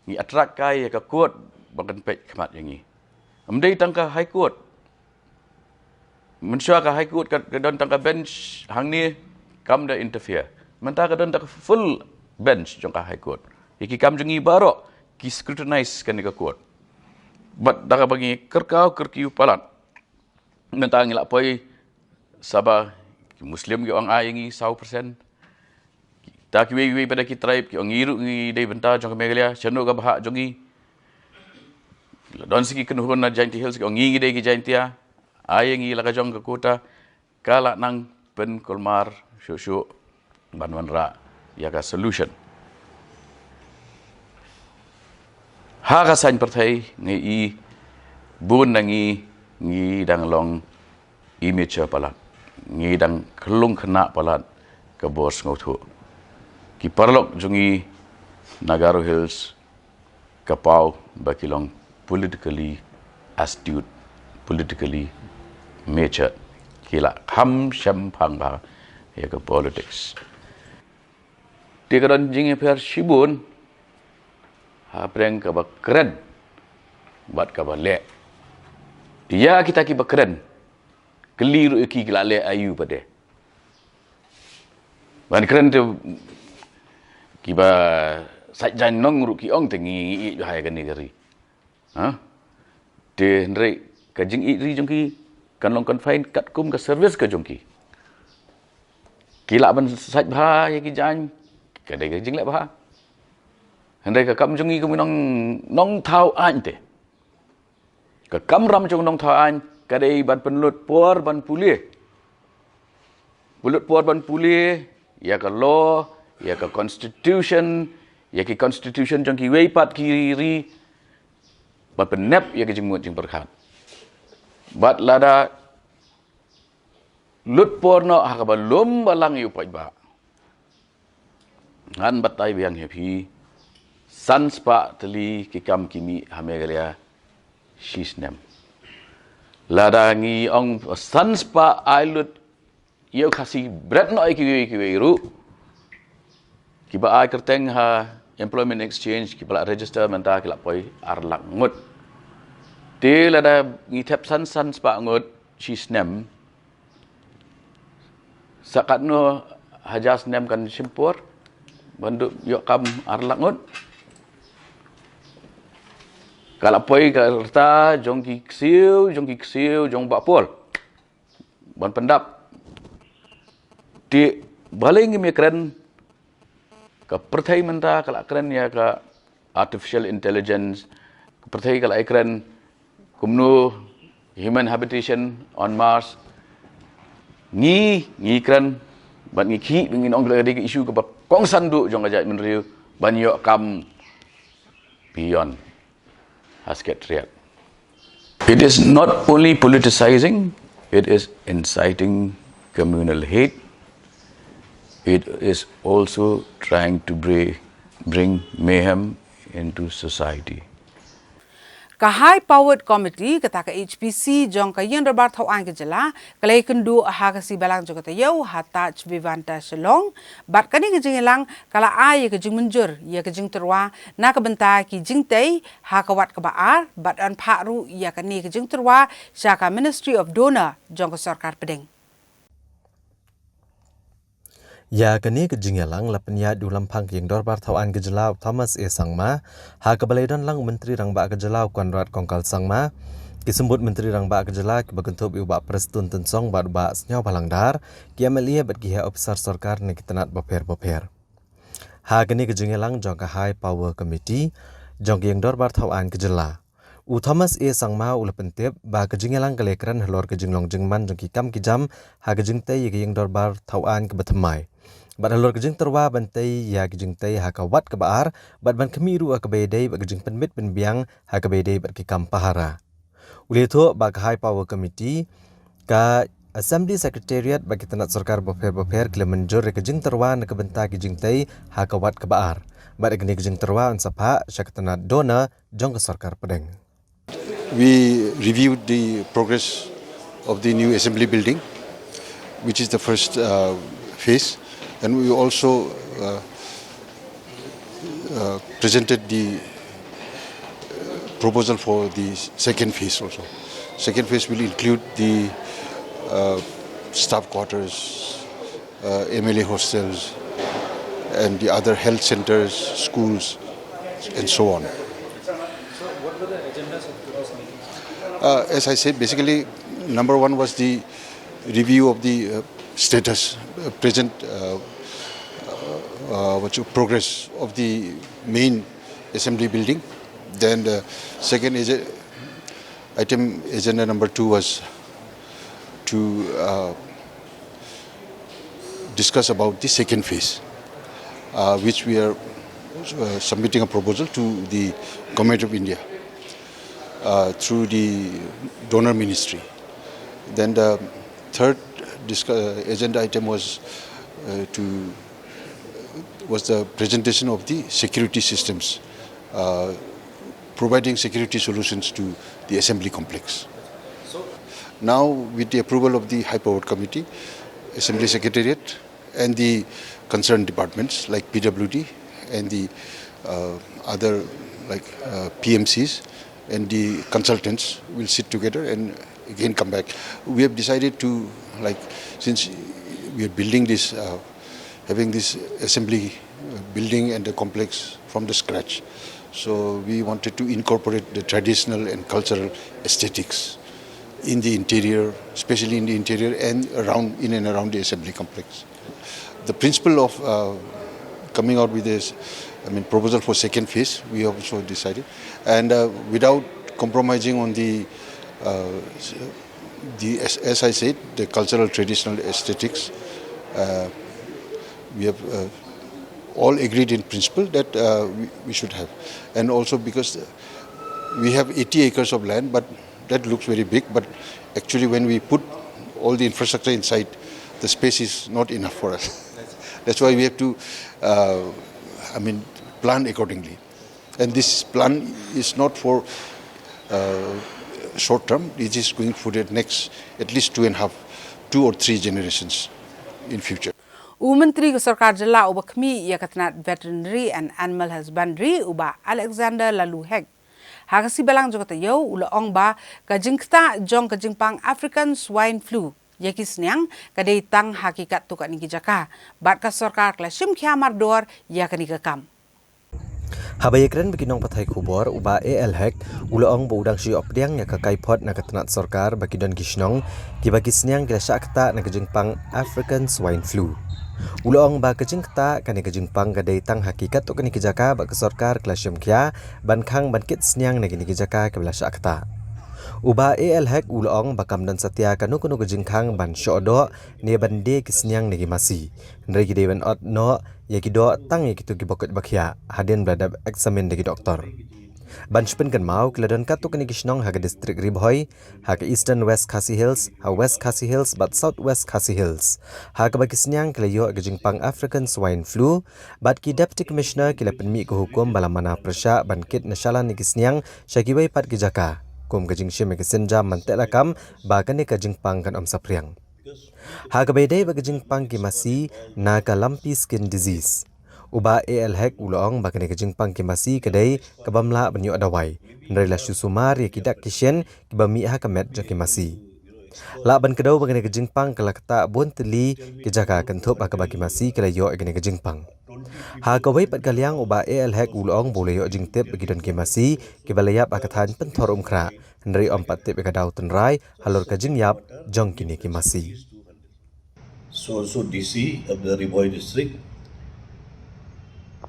ngi attract kai ïa ka court ba kan peit khmat ïa ngi. Ym dei tang ka High Court. Mynshuwa ka High Court ka, ka don tang ka bench hangne, kam da interfere. Mynta ka don tang ka full bench jong ka High Court. Ïa ki kam jong ngi baroh ki scrutinize kane ka court. Bad da kaba ngi kyrkhu kyrkiw palat. Mynta ngi la poi Sabah, ki Muslim ki ong ai ngi saw percent. Ta kiwei kiwei pat ki tribe ki ong ngi ruh ngi dei bynta jong ka Meghalaya, shano ka bhah jong ngi. La don sa ki kynhun na Jaintia Hills ki ong ngi ngi dei ki Jaintia. Ai ngi la ka jong ka quota, ka la nang pynkulmar shuh shuh ban wanrah ïa ka solution. Ha ka saiñ pyrthei ngi i bun na ngi, ngi dang long immature palat, ngi dang khlung khynnah palat ka bor sngewthuh. Ki paralok jong ngi na Garo Hills ka paw ba ki long politically astute, politically mature, ki la kham shemphang bha ïa ka politics. Te ka don jingïapher shibun hapdeng kaba kren bad kaba leh. Ïa kita kiba kren, kylli ruh ïa ki, ki la leh aïu pat de. Ban kren te kiba sait jaiñ nong ruh ki ong te ngi, ngi ïeit bha ïa kane ka ri. Ha? Te hynrei ka jingïeit ri jong ki kan long confined katkum ka service ka jong ki. Ki lah ban sait bha ïa ki jaiñ, ka dei ka jingleh bha. Hynrei ka kam jong ngi kum nong, nongthaw aiñ te. Ka kamram jong nongthaw aiñ ka dei ban pynlut por ban pule. Pynlut por ban pule ïa ka law, ïa ka constitution, ïa ki constitution jong kiwei pat ki ri, ban pynnep ïa ki jingmut jingpyrkhat. Bad lada lut por noh ha kaba lum balang ïa u paidbah. Ngan batai biang ïa phi, san spah tylli ki kam ki mih ha Meghalaya shi snem. Lada ngi ong san spah ai lut ïa u Khasi bret noh ïa kiwei kiwei ruh. Kiba ai kyrteng ha employment exchange kiba la register mynta ki la poi ar lak ngut. Te lada ngi thep san, san spah ngut shi snem, sa katno hajar snem kan shim por ban dup ïoh kam ar lak ngut. Ka la poi ka rta jong ki ksiew, jong ki ksiew jong Bah Paul ban pyndap. Te balei ngim ïa kren? Ka pyrthei mynta ka la kren ïa ka artificial intelligence, ka pyrthei ka la ïa kren kumno human habitation on Mars. Ngi, ngi kren bad ngi khih, ngi ong ka dei ka issue kaba kongsan duh jong ka jaitbynriew ban ïoh kam beyond Haskett Riat. It is not only politicizing, it is inciting communal hate. It is also trying to bring, bring mayhem into society. Ka High Powered Committee, kata ka H P C jong ka Ïing Dorbar Thaw Aiñ ka Jylla, ka la ïakynduh ha ka sngi Balang jong ka taïew ha Taj Vivanta Shillong. Bad kane ka jingïalang ka la ai ïa ka jingmynjur ïa ka jingtyrwa na ka bynta ki jingtei ha ka wat kaba ar, bad yn phah ruh ïa kane ka jingtyrwa sha ka Ministry of DoNER jong ka sorkar pdeng. Ïa kane ka jingïalang la pynïaid da u Lamphang ka Ïing Dorbar Thaw Aiñ ka Jylla u Thomas A Sangma, ha kaba la ïadon lang u Myntri Rangbah ka Jylla u Conrad Kongkal Sangma, ki Symbud Myntri Rangbah ka Jylla kiba kynthup ïa u Bah Prestone Tynsong bad u Bah Sniawbhalang Dhar, ki M L A bad ki heh ophisar sorkar na ki tnat bapher bapher. Ha kane ka jingïalang jong ka High Power Committee jong ka Ïing Dorbar Thaw Aiñ ka Jylla, u Thomas A Sangma u la pyntip ba ka jingïalang ka la ïakren halor ka jinglong jingman jong ki kam ki jam ha ka jingtei ïa ka Ïing Dorbar Thaw Aiñ kaba thymmai, bad halor ka jingtyrwa ban tei ïa ka jingtei ha ka wat kaba ar, bad ban khmih ruh ha kaba ïadei bad ka jingpynbit pynbiang ha kaba ïadei bad ki kam pahara. U la ïathuh ba ka High Power Committee, ka Assembly Secretariat bad ki tnat sorkar bapher bapher ki la mynjur ïa ka jingtyrwa na ka bynta ki jingtei ha ka wat kaba ar, bad ïa kane ka jingtyrwa yn sa phah sha ka tnat DoNER jong ka sorkar pdeng. We reviewed the progress of the new assembly building, which is the first uh, phase, and we also uh, uh, presented the proposal for the second phase also. Second phase will include the uh, staff quarters, uh, M L A hostels, and the other health centers, schools, and so on. Uh, as I said, basically, number one was the review of the uh, status, uh, present uh, uh, uh, what's your progress of the main assembly building. Then the second is a, item agenda number two was to uh, discuss about the second phase, uh, which we are uh, submitting a proposal to the Government of India uh, through the donor ministry. Then the third discu- uh, agenda item was uh, to was the presentation of the security systems, uh, providing security solutions to the assembly complex. Now, with the approval of the High Powered Committee, Assembly Secretariat, and the concerned departments like P W D and the uh, other like uh, P M Cs and the consultants will sit together and again come back. We have decided to, like, since we are building this, uh, having this assembly uh, building and the complex from the scratch, so we wanted to incorporate the traditional and cultural aesthetics in the interior, especially in the interior and around, in and around the assembly complex. The principle of uh, coming out with this, I mean, proposal for second phase, we also decided, and uh, without compromising on the, uh, the as, as I said, the cultural traditional aesthetics, uh, we have uh, all agreed in principle that uh, we, we should have, and also because we have eighty acres of land, but that looks very big, but actually when we put all the infrastructure inside, the space is not enough for us. That's why we have to, uh, I mean, plan accordingly. And this plan is not for uh, short term. It is going for the next at least two and a half, two or three generations in future. U Myntri ka Sorkar Jylla uba khmih ïa ka tnat Veterinary and Animal Husbandry, u Bah Alexander Laloo Hek, ha ka sngi Balang jong ka taïew u la ong ba ka jingktah jong ka jingpang African Swine Flu ïa ki sniang ka dei tang ha ki katto katne ki jaka, bad ka sorkar ka la shim khia mardor ïa kane ka kam. Haba ïakren bad ki nongpathai khubor, u Bah A L Hek u la ong ba u dang shu ïoh pdiang ïa ka kaiphod na ka tnat sorkar ba ki don ki shnong kiba ki sniang ki la shah ktah na ka jingpang African Swine Flu. U la ong ba ka jingktah kane ka jingpang ka dei tang ha ki katto katne ki jaka bad ka sorkar ka la shim khia ban khang ban kit sniang na kine ki jaka kiba la shah ktah. U Bah A L Hek u la ong ba kam don satia kano kano ka jingkhang ban shoh doh ne ban die ki sniang na ki masi, hynrei ki dei ban ot noh ïa ki doh tang ïa kito kiba koit ba khiah hadien ba la dep eksamin da ki doktor. Ban shu pynkynmaw, ki la don katto katne ki shnong ha ka distrik Ri Bhoi, ha ka Eastern West Khasi Hills, ha West Khasi Hills bad South West Khasi Hills, ha kaba ki sniang ki la ïoh ïa ka jingpang African Swine Flu, bad ki Deputy Commissioner ki la pynmih ka hukum ba la mana pyrshah ban kit na shalan ïa ki sniang sha kiwei pat ki jaka, kum ka jingshim ïa ka sienjam ban tehlakam ba kane ka jingpang kan ym saphriang. Ha kaba ïadei bad ka jingpang ki masi na ka lumpy skin disease, u Bah A L Hek u la ong ba kane ka jingpang ki masi ka dei kabym lah ban ïoh dawai, hynrei la shu sumar ïa ki dak ki shin kiba mih ha ka met jong ki masi. Lah ban kdew ba kane ka jingpang ka la ktah bun tylli ki jaka kynthup ha kaba ki masi ki la ïoh ïa kane ka jingpang. Ha kawei pat ka liang, u Bah A L Hek u la ong ba u la ïoh jingtip ba ki don ki masi kiba la ïap ha ka thaiñ Pynthorumkhrah, hynrei ym pat tip ïa ka daw tynrai halor ka jingïap jong kine ki masi. So also D C of the Ri Bhoi district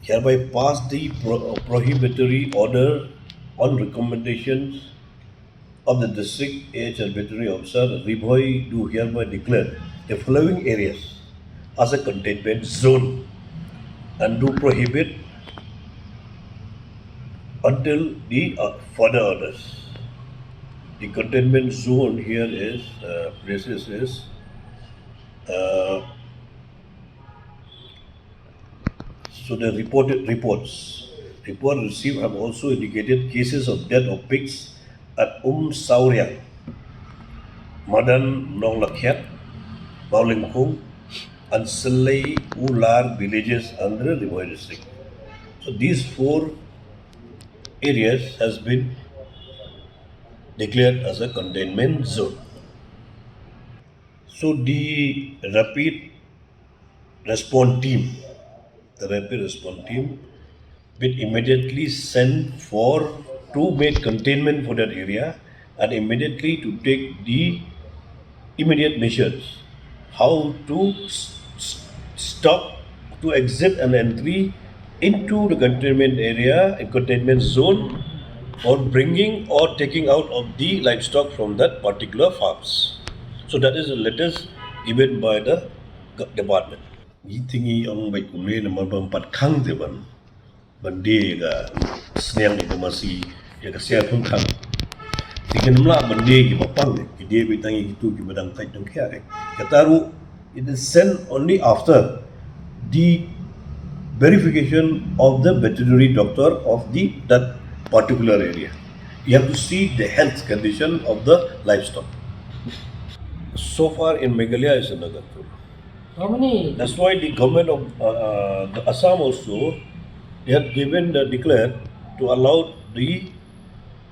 hereby pass the pro- prohibitory order on recommendations of the district A H R veterinary officer. Ri Bhoi do hereby declare the following areas as a containment zone and do prohibit until the uh, further orders. The containment zone here is uh, places is uh, so the reported reports report received have also indicated cases of death of pigs at Umsauriang, Madan Nonglakhiat, Bawlengkhung, and Selei Ular villages under Ri Bhoi district. So these four areas has been declared as a containment zone. So the rapid response team, the rapid response team will immediately send for to make containment for that area and immediately to take the immediate measures how to s- s- stop, to exit and entry into the containment area and containment zone, or bringing or taking out of the livestock from that particular farms. So that is the latest given by the g- department. Ngi te ngi ong bad kumne namar ba ym pat khang te ban ban die ïa ka sniang ïa ka masi ïa ka sia khun khang. Te kin mla ban die ki ba pang ki die bad tang ïa kitu ki ba dang tait dang khia. Kata ruh it is sent only after the verification of the veterinary doctor of the that particular area. You have to see the health condition of the livestock. So far in Meghalaya is under control. How many? That's why the government of uh, uh, the Assam also, they had given the declare to allow the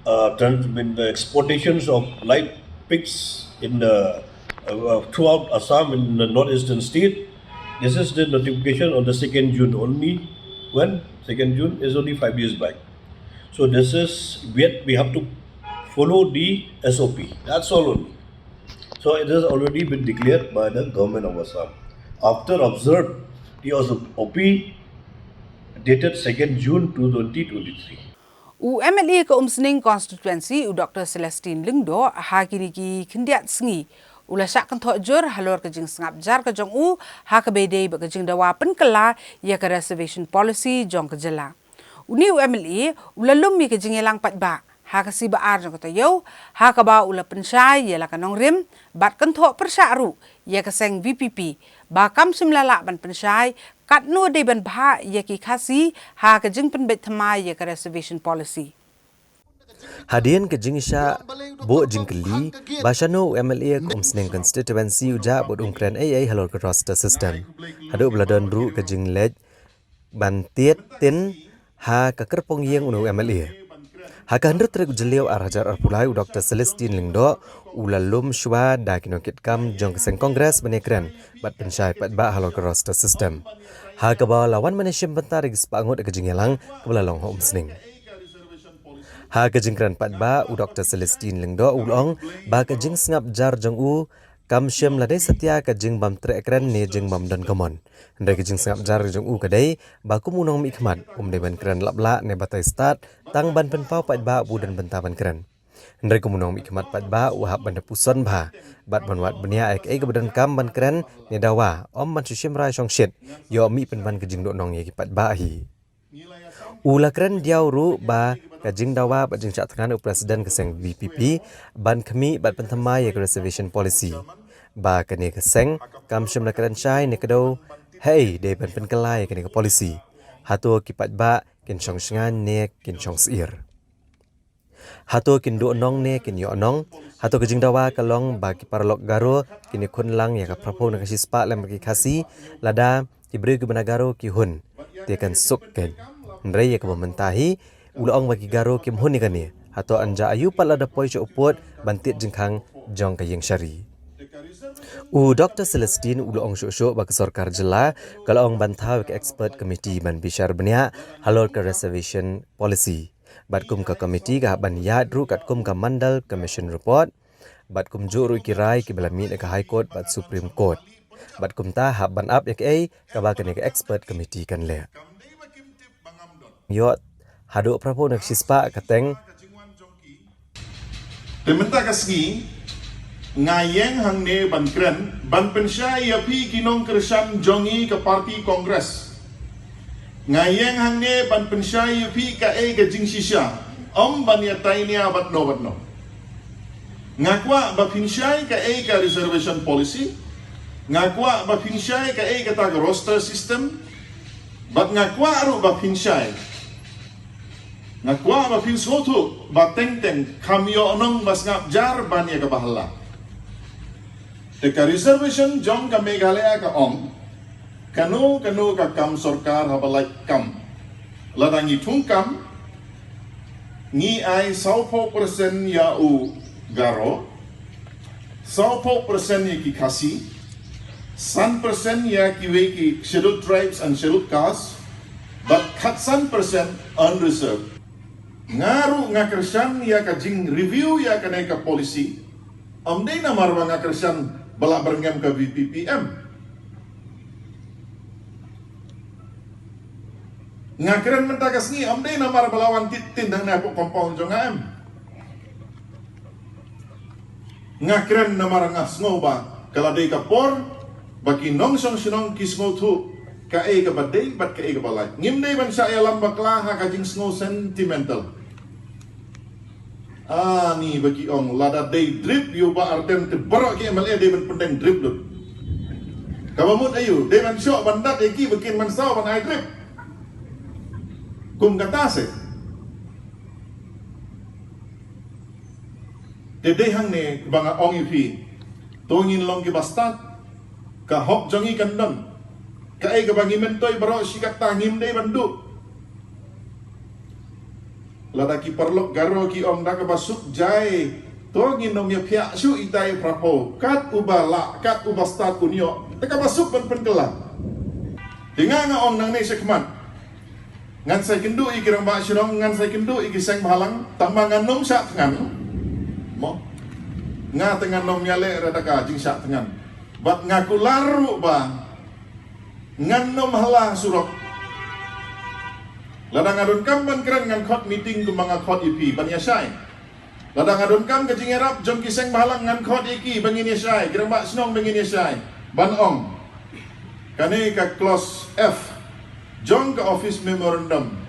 uh, trans- I mean, the exportations of live pigs in the uh, uh, throughout Assam in the northeastern state. This is the notification on the second June only. When second June is only five days back. So this is yet we have to follow the S O P. That's all only. So it has already been declared by the government of Assam after observed the S O P dated second June two thousand twenty-three. U M L A ka Umsning Constituency u Doctor Celestine Lyngdoh ha kine ki khyndiat sngi u la shah kynthoh jur halor ka jingsngap jar ka jong u ha kaba ïadei bad ka jingdawa pynkylla ïa ka reservation policy jong ka jylla. Une u M L A u la lum ïa ka jingïalang paidbah ha ka sngi ba ar jong ka taïew ha kaba u la pynshai ïa la ka nongrim bad kynthoh pyrshah ruh ïa ka seng V P P ba kam shym la lah ban pynshai katno dei ban bhah ïa ki Khasi ha ka jingpynbeit thymmai ïa ka reservation policy. Hadien ka jingshah buh jingkylli ba shano u M L A ka Umsning Constituency u jah bad um kren ei ei halor ka roster system, haduh ba la don ruh ka jingleit ban tied tin ha ka kyrpong ïing une u M L A. Ha ka hynriew tarik u Jylliew ar hajar arphew lai u Doctor Celestine Lyngdoh u la lum shuwa da ki nongkitkam jong ka seng Congress ban ïakren bad pynshai paidbah halor ka roster system, ha kaba la wan ban ïashim bynta da ki spah ngut ha ka jingïalang kaba la long ha Umsning. Ha ka jingkren paidbah u Doctor Celestine Lyngdoh u la ong ba ka jingsngap jar jong u kam shym la dei satia ka jingbym treh kren ne jingbym don ka mon. Hynrei ka jingsngap jar jong u ka dei ba kum u nongmihkhmat um dei ban kren lap lah ne batai stad tang ban pynpaw paidbah ba u don bynta ban kren. Hynrei kum u nongmihkhmat paidbah u hap ban da puson bha bad ban wad bniah ïa kaei kaba donkam ban kren ne dawa, ym ban shu shim rai shong shit, ïoh mih pynban ka jingduhnong ïa ki paidbah hi. U la kren diaw ruh ba ka jingdawa bad jingshah thngan u president ka seng V P P ban khmih bad pynthymmai ïa ka reservation policy, ba kane ka seng kam shym la kren shai ne kdew haei dei ban pynkylla ïa kane ka policy. Hato ki paidbah kin shong shngaiñ ne kin shong syier? Hato kin duhnong ne kin ïohnong? Hato ka jingdawa ka long ba ki paralok Garo kin ïakhun lang ïa ka phra phew na ka shispah lem bad ki Khasi, lada ki briew kiba na Garo ki hun, te kan suk kein. Hynrei ïa kaba mynta hi u la ong ba ki Garo kim hun ïa kane. Hato ynda aïu pat lada poi sha u pud ban tied jingkhang jong ka ïing shari? U Doctor Celestine u la ong shuh shuh ba ka sorkar jylla ka la ong ban thaw ïa ka expert committee ban bishar bniah halor ka reservation policy. Bad kum ka committee ka hap ban ïaid ruh katkum ka Mandal Commission report bad kumjuh ruh ki rai kiba la mih na ka High Court bad Supreme Court. Bad kumta hap ban ap ïa kaei kaba kane ka expert committee kan leh. Ïoh haduh phra phew na ka shispah ka teng. Te mynta ka sngi nga ïeng hangne ban kren ban pynshai ïa phi ki nongkyrshan jong ngi ka party Congress. Nga ïeng hangne ban pynshai ïa phi kaei ka jingshisha, ym ban ïatai nia bad no bad no. Nga kwah ba phin shai kaei ka reservation policy. Nga kwah ba phin shai kaei kata ka roster system. Bad nga kwah ruh ba phin shai Nga kwah ba phin sngewthuh ba teng teng kham ïoh nong ba sngap jar ban ïa kaba hala. Te ka reservation jong ka Meghalaya ka ong, kano kano ka kam sorkar haba lait kam, lada ngi thung kam, ngi ai sawphew percent ïa u Garo, sawphew percent ïa ki Khasi, san percent ïa kiwei ki Scheduled Tribes and Scheduled Caste, bad khatsan percent unreserved. Nga ruh nga kyrshan ïa ka jing review ïa kane ka policy. Ym dei namar ba nga kyrshan ba la byrngem ka VPP em. Nga kren mynta ka sngi ym dei namar ba la wan tied tien hangne hapoh compound jong nga em. Nga kren namar nga sngew ba ka la dei ka por ba ki nongshong shnong ki sngewthuh kaei kaba dei bad kaei kaba lait. Ngim dei ban shah ïalam bakla ha ka jingsngew sentimental. Ani ba ki ong lada dei drip ïa u Bah Ardent te baroh ki MLA dei ban pyndeng drip lut. Kaba mut aïu, dei ban shoh ban dat ïa ki ba kin mynsaw ban ai drip. Kum kata se. Te dei hangne ba nga ong ïa phi, to ngin long kiba stad. Ka hok jong ngi kan don. Kaei kaba ngi myntoi baroh shi katta ngim dei ban duh. Lada ki paralok Garo ki ong da kaba suk jai, to ngin ym ïa phiah shuh itai phraphew. Kat uba lah, kat uba stad un ïoh. Da kaba suk ban pynkylla. Te nga nga ong nangne shakhmat. Ngan sa ïakynduh ïa ki rangbah shnong, ngan sa ïakynduh ïa ki seng bhalang, tangba ngan ym shah thngan. Mo. Nga te ngan ym ïaleh re da ka jingshah thngan. Bad nga kular ruh ba ngan ym hala surok. Lada nga donkam ban kren ngan khot meeting kumba nga khot ïa phi ban ïashai. Lada nga donkam ka jingïarap jong ki seng bhalang ngan khot ïa ki ba ngin ïashai, ki rangbah shnong ba ngin ïashai. Ban ong. Kane ka clause F jong ka office memorandum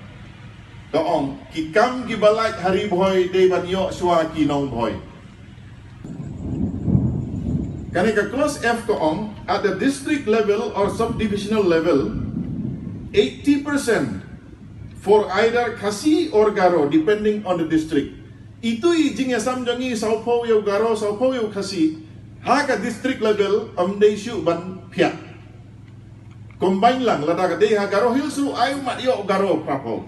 ka ong ki kam kiba lait ha Ri Bhoi dei ban ïoh shuwa ki nong Bhoi. Kane ka clause F ka ong, at the district level or subdivisional level, eighty percent for either Khasi or Garo, depending on the district. Itu i jingïasam jong ngi, sawphew ïa u Garo, sawphew ïa u Khasi, ha ka district level ym dei shuh ban phiah. Combine lang, lada ka dei ha Garo Hills ruh ai u mat ïoh u Garo phraphew.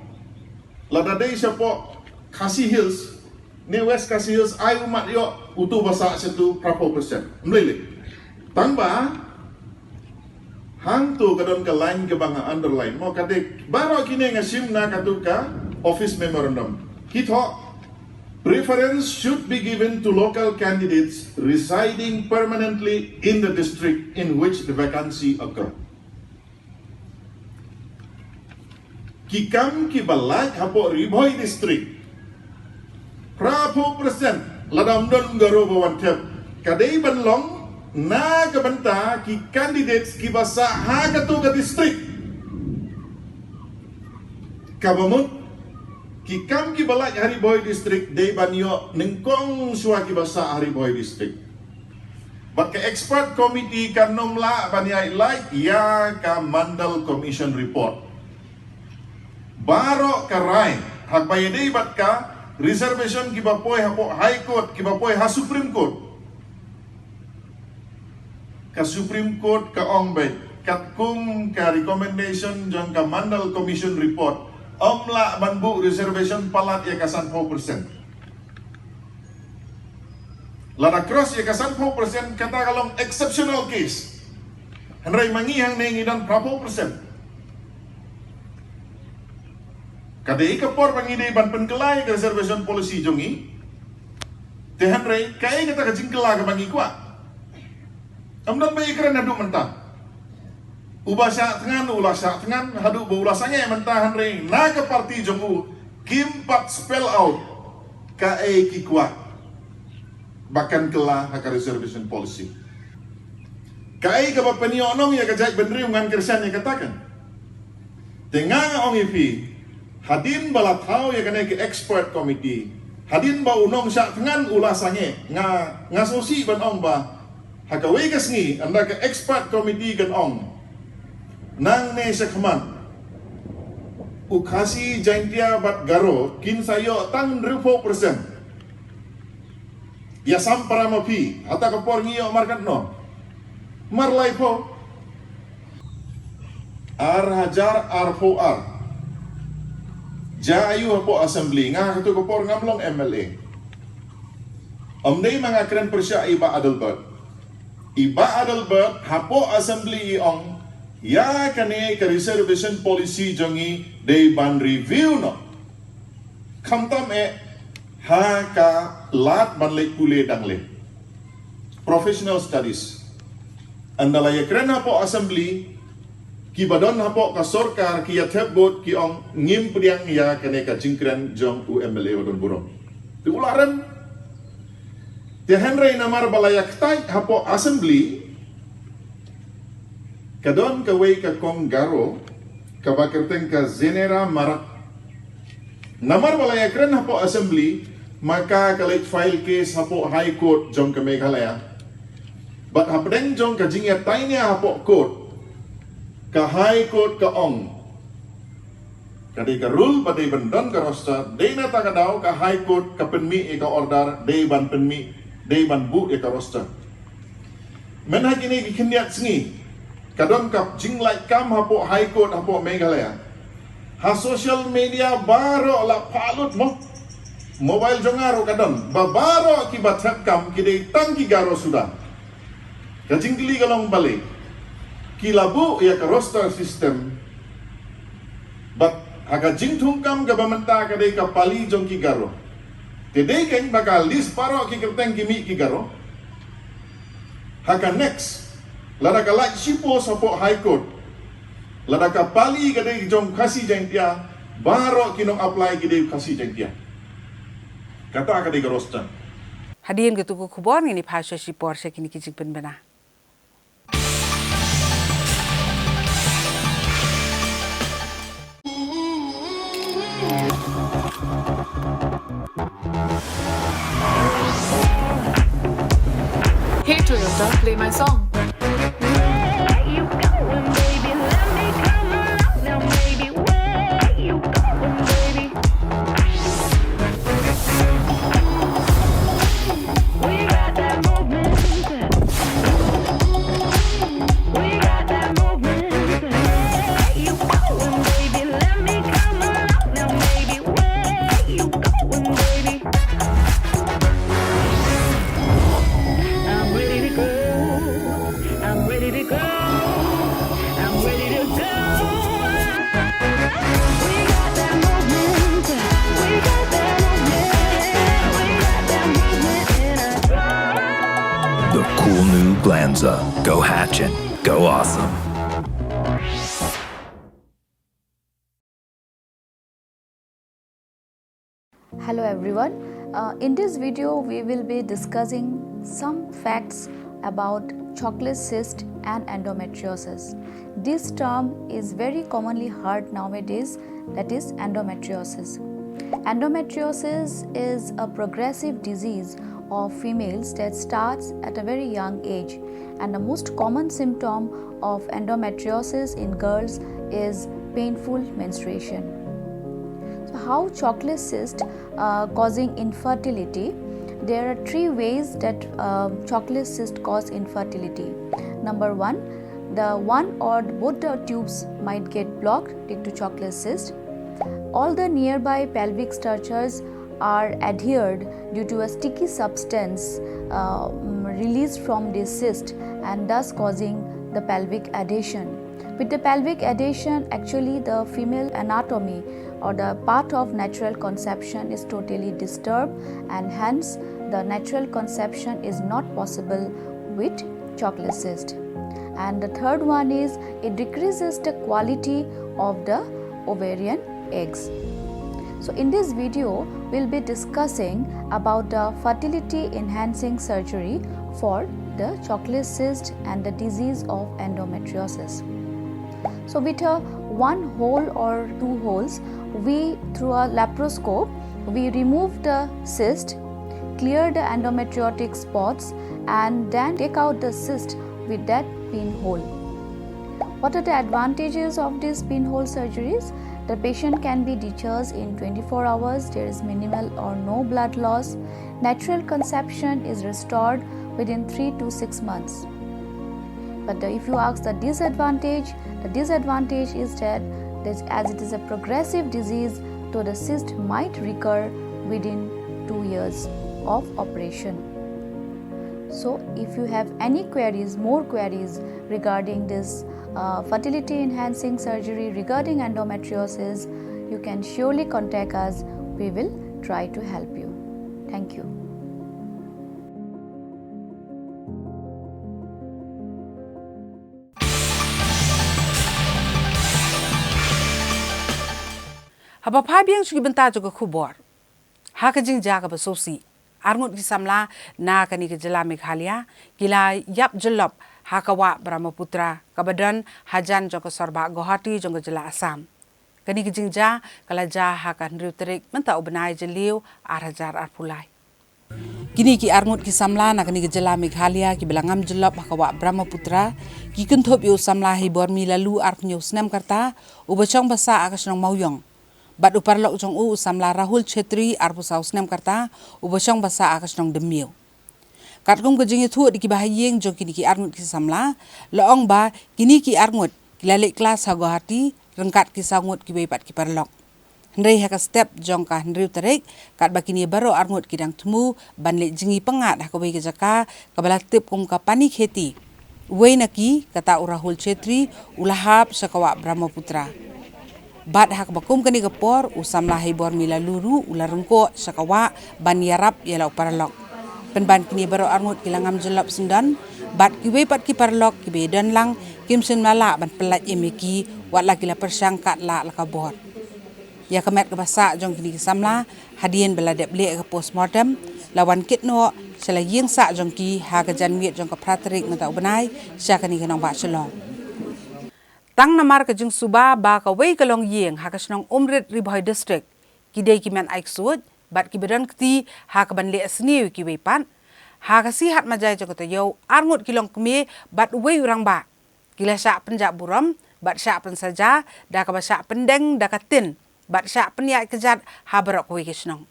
Lada dei shapoh Khasi Hills ne West Khasi Hills ai u mat ïoh utu ba sah shatu phraphew percent. Ym lei lei. Tangba hangto ka don ka line kaba nga underline. Mo ka dei baroh kine nga shim na katu ka office memorandum. Ki thoh, preference should be given to local candidates residing permanently in the district in which the vacancy occur. Ki kam kiba lait hapoh Ri Bhoi District, phraphew percent lada ym don Garo ba wan thep, ka dei ban long na ka bynta ki candidates kiba sah ha katu ka district. Kaba mut ki kam kiba lait ha Ri Bhoi District dei ban ïoh nyngkong shuwa kiba sah ha Ri Bhoi District. Bad ka expert committee kan ym lah ban ïaid lait ïa ka Mandal Commission report. Baroh ka rai haba ïadei bad ka reservation kiba poi hapoh High Court, kiba poi ha Supreme Court. Ka Supreme Court ka ong beit katkum ka recommendation jong ka Mandal Commission report, ym lah ban buh reservation palat ïa ka sanphew percent. Lada cross ïa ka sanphew percent kata ka long exceptional case. Hynrei ma ngi hangne ngi don phraphew percent. Ka dei ka por ba ngi dei ban pynkylla ïa ka reservation policy jong ngi. Te hynrei kaei kata ka jingkylla kaba ngi kwah? Ym don ba ïakren haduh mynta. Uba shah thngan u la shah thngan haduh ba u la sangeh mynta, hynrei na ka party jong u kim pat spell out kaei ki kwah ba kan kylla ha ka reservation policy. Kaei kaba pynïoh nong ïa ka jaitbynriew ngan kyrshan ïa kata kan. Te nga nga ong ïa phi, hadien ba la thaw ïa kane ka expert committee, hadien ba u nongshah thngan u la sangeh, nga nga sngewsih ban ong ba ha kawei ka sngi ynda ka expert committee kan ong, nangne shakhmat U Khasi, Jaintia bad Garo kin sa ïoh tang hynriewphew percent. Ïa sam para ma phi, hata ka por ngi ïoh markat no. Mar laiphew. Ar hajar arphew ar. Ja aïu hapoh assembly, nga katu ka por ngam long M L A. Ym dei ma nga kren pyrshah i Bah Adelbert. I Bah Adelbert hapoh assembly i ong, ïa kane ka reservation policy jong ngi dei ban review noh. Khamtam eh ha ka lad ban leit pule dang leh. Professional studies. Ynda la ïakren hapoh assembly, ki ba don hapoh ka sorkar ki ïa thep vote ki ong ngim pdiang ïa kane ka jingkren jong u M L A ba don burom. Te u la rem. Te hynrei namar ba la ïa ktait hapoh assembly, ka don kawei ka kong Garo, kaba kyrteng ka Zenera Marak. Namar ba la ïakren hapoh assembly, ma ka ka leit file case hapoh High Court jong ka Meghalaya. Bad hapdeng jong ka jingïatainia hapoh court, ka High Court ka ong, ka dei ka rule ba dei ban don ka roster, dei na kata ka daw ka High Court ka pynmih ïa ka order, dei ban pynmih, dei ban buh ïa ka roster. Mynha kine ki khyndiat sngi, ka don ka jinglait kam hapoh High Court hapoh Meghalaya. Ha social media baroh la phah lut mo. Mobile jong nga ruh ka don. Ba baroh ki ba thep kam ki dei tang ki Garo suda. Ka jingkylli ka long balei ki la buh ïa ka roster system. Bad ha ka jingthung kam kaba mynta ka dei ka pali jong ki Garo. Te dei kein ba ka list baroh ki kyrteng ki mih ki Garo. Ha ka next, lada ka lait shipor hapoh High Court, lada ka pali ka dei jong Khasi Jaintia, baroh ki nong apply ki dei Khasi Jaintia. Kata ka dei ka roster. Hadien katu ka khubor ngin ïa phai sha shipor sha kine ki jingpynbna. Hey Toyota, play my song. The cool new Glanza. Go Hatchin', go awesome. Hello everyone. Uh, in this video, we will be discussing some facts about chocolate cyst and endometriosis. This term is very commonly heard nowadays, that is endometriosis. Endometriosis is a progressive disease of females that starts at a very young age, and the most common symptom of endometriosis in girls is painful menstruation. So, how chocolate cyst uh, causing infertility? There are three ways that uh, chocolate cyst cause infertility. Number one, the one or both the tubes might get blocked due to chocolate cyst. All the nearby pelvic structures are adhered due to a sticky substance uh, mm, released from this cyst, and thus causing the pelvic adhesion. With the pelvic adhesion, actually the female anatomy or the path of natural conception is totally disturbed, and hence the natural conception is not possible with chocolate cyst. And the third one is it decreases the quality of the ovarian eggs. So in this video, we'll be discussing about the fertility enhancing surgery for the chocolate cyst and the disease of endometriosis. So with a one hole or two holes, we, through a laparoscope, we remove the cyst, clear the endometriotic spots, and then take out the cyst with that pin hole. What are the advantages of these pinhole surgeries? The patient can be discharged in twenty-four hours, there is minimal or no blood loss, natural conception is restored within three to six months. But the, if you ask the disadvantage, the disadvantage is that this, as it is a progressive disease, so the cyst might recur within two years of operation. So, if you have any queries, more queries regarding this uh, fertility enhancing surgery, regarding endometriosis, you can surely contact us. We will try to help you. Thank you. Haba phai biang sha ki bynta jong ka khubor. Ha ka jingjia kaba sngewsih, arngut ki samla na kane ka jylla Meghalaya ki la ïap jyllop ha ka wah Brahmaputra kaba don hajan jong ka sorbah Guwahati jong ka jylla Assam. Kane ka jingjia ka la jia ha ka hynriew tarik mynta u bnai Jylliew ar hajar arphew lai. Kine ki arngut ki samla na kane ka jylla Meghalaya kiba la ngam jyllop ha ka wah Brahmaputra ki kynthup ïa u samla Heibormi Laloo arphew hynñiew snem ka rta uba shong ba sah ha ka shnong Mawïong. Bad u paralok jong u u samla Rahul Chhetri arphew saw snem ka rta uba shong ba sah ha ka shnong Dymmiaw. Katkum ka jingïathuh da kiba ha ïing jong kine ki arngut ki samla, la ong ba kine ki arngut ki la leit klas ha Guwahati ryngkat ki saw ngut kiwei pat ki paralok. Hynrei ha ka step jong ka hynriew tarik, katba kine baroh arngut ki dang thmu ban leit jngi pyngngad ha kawei ka jaka kaba la tip kum ka Panikheti, uwei na ki, kata u Rahul Chhetri, u la hap sha ka wah Brahmaputra. Bad ha kaba kum kane ka por, u samla Heibormi Laloo ruh u la ryngkoh sha ka wah ban ïarap ïa la u paralok. Pynban kine baroh arngut ki la ngam jyllop syndon, bad kiwei pat ki paralok kiba ïadon lang kim shym la lah ban pyllait im ïa ki, wat la ki la pyrshang katba lah la ka bor. Ïa ka met kaba sah jong kine ki samla, hadien ba la dep leh ka postmortem, la wan kit noh sha la ïing sah jong ki ha ka janmiet jong ka phra tarik mynta u bnai sha kane ka nongbah Shillong. Tang namar ka jingsuba ba kawei ka longïing ha ka shnong Umrit, Ri Bhoi District, ki dei ki men ai ksuid bad kiba don kti ha kaban leh sniew ïa kiwei pat. Ha ka sngi Hat Majai jong ka taïew, arngut ki longkmie bad uwei u rangbah ki la shah pynjah burom bad shah pynsaja da kaba shah pyndeng da ka tin bad shah pynïaid kjat ha baroh kawei ka shnong.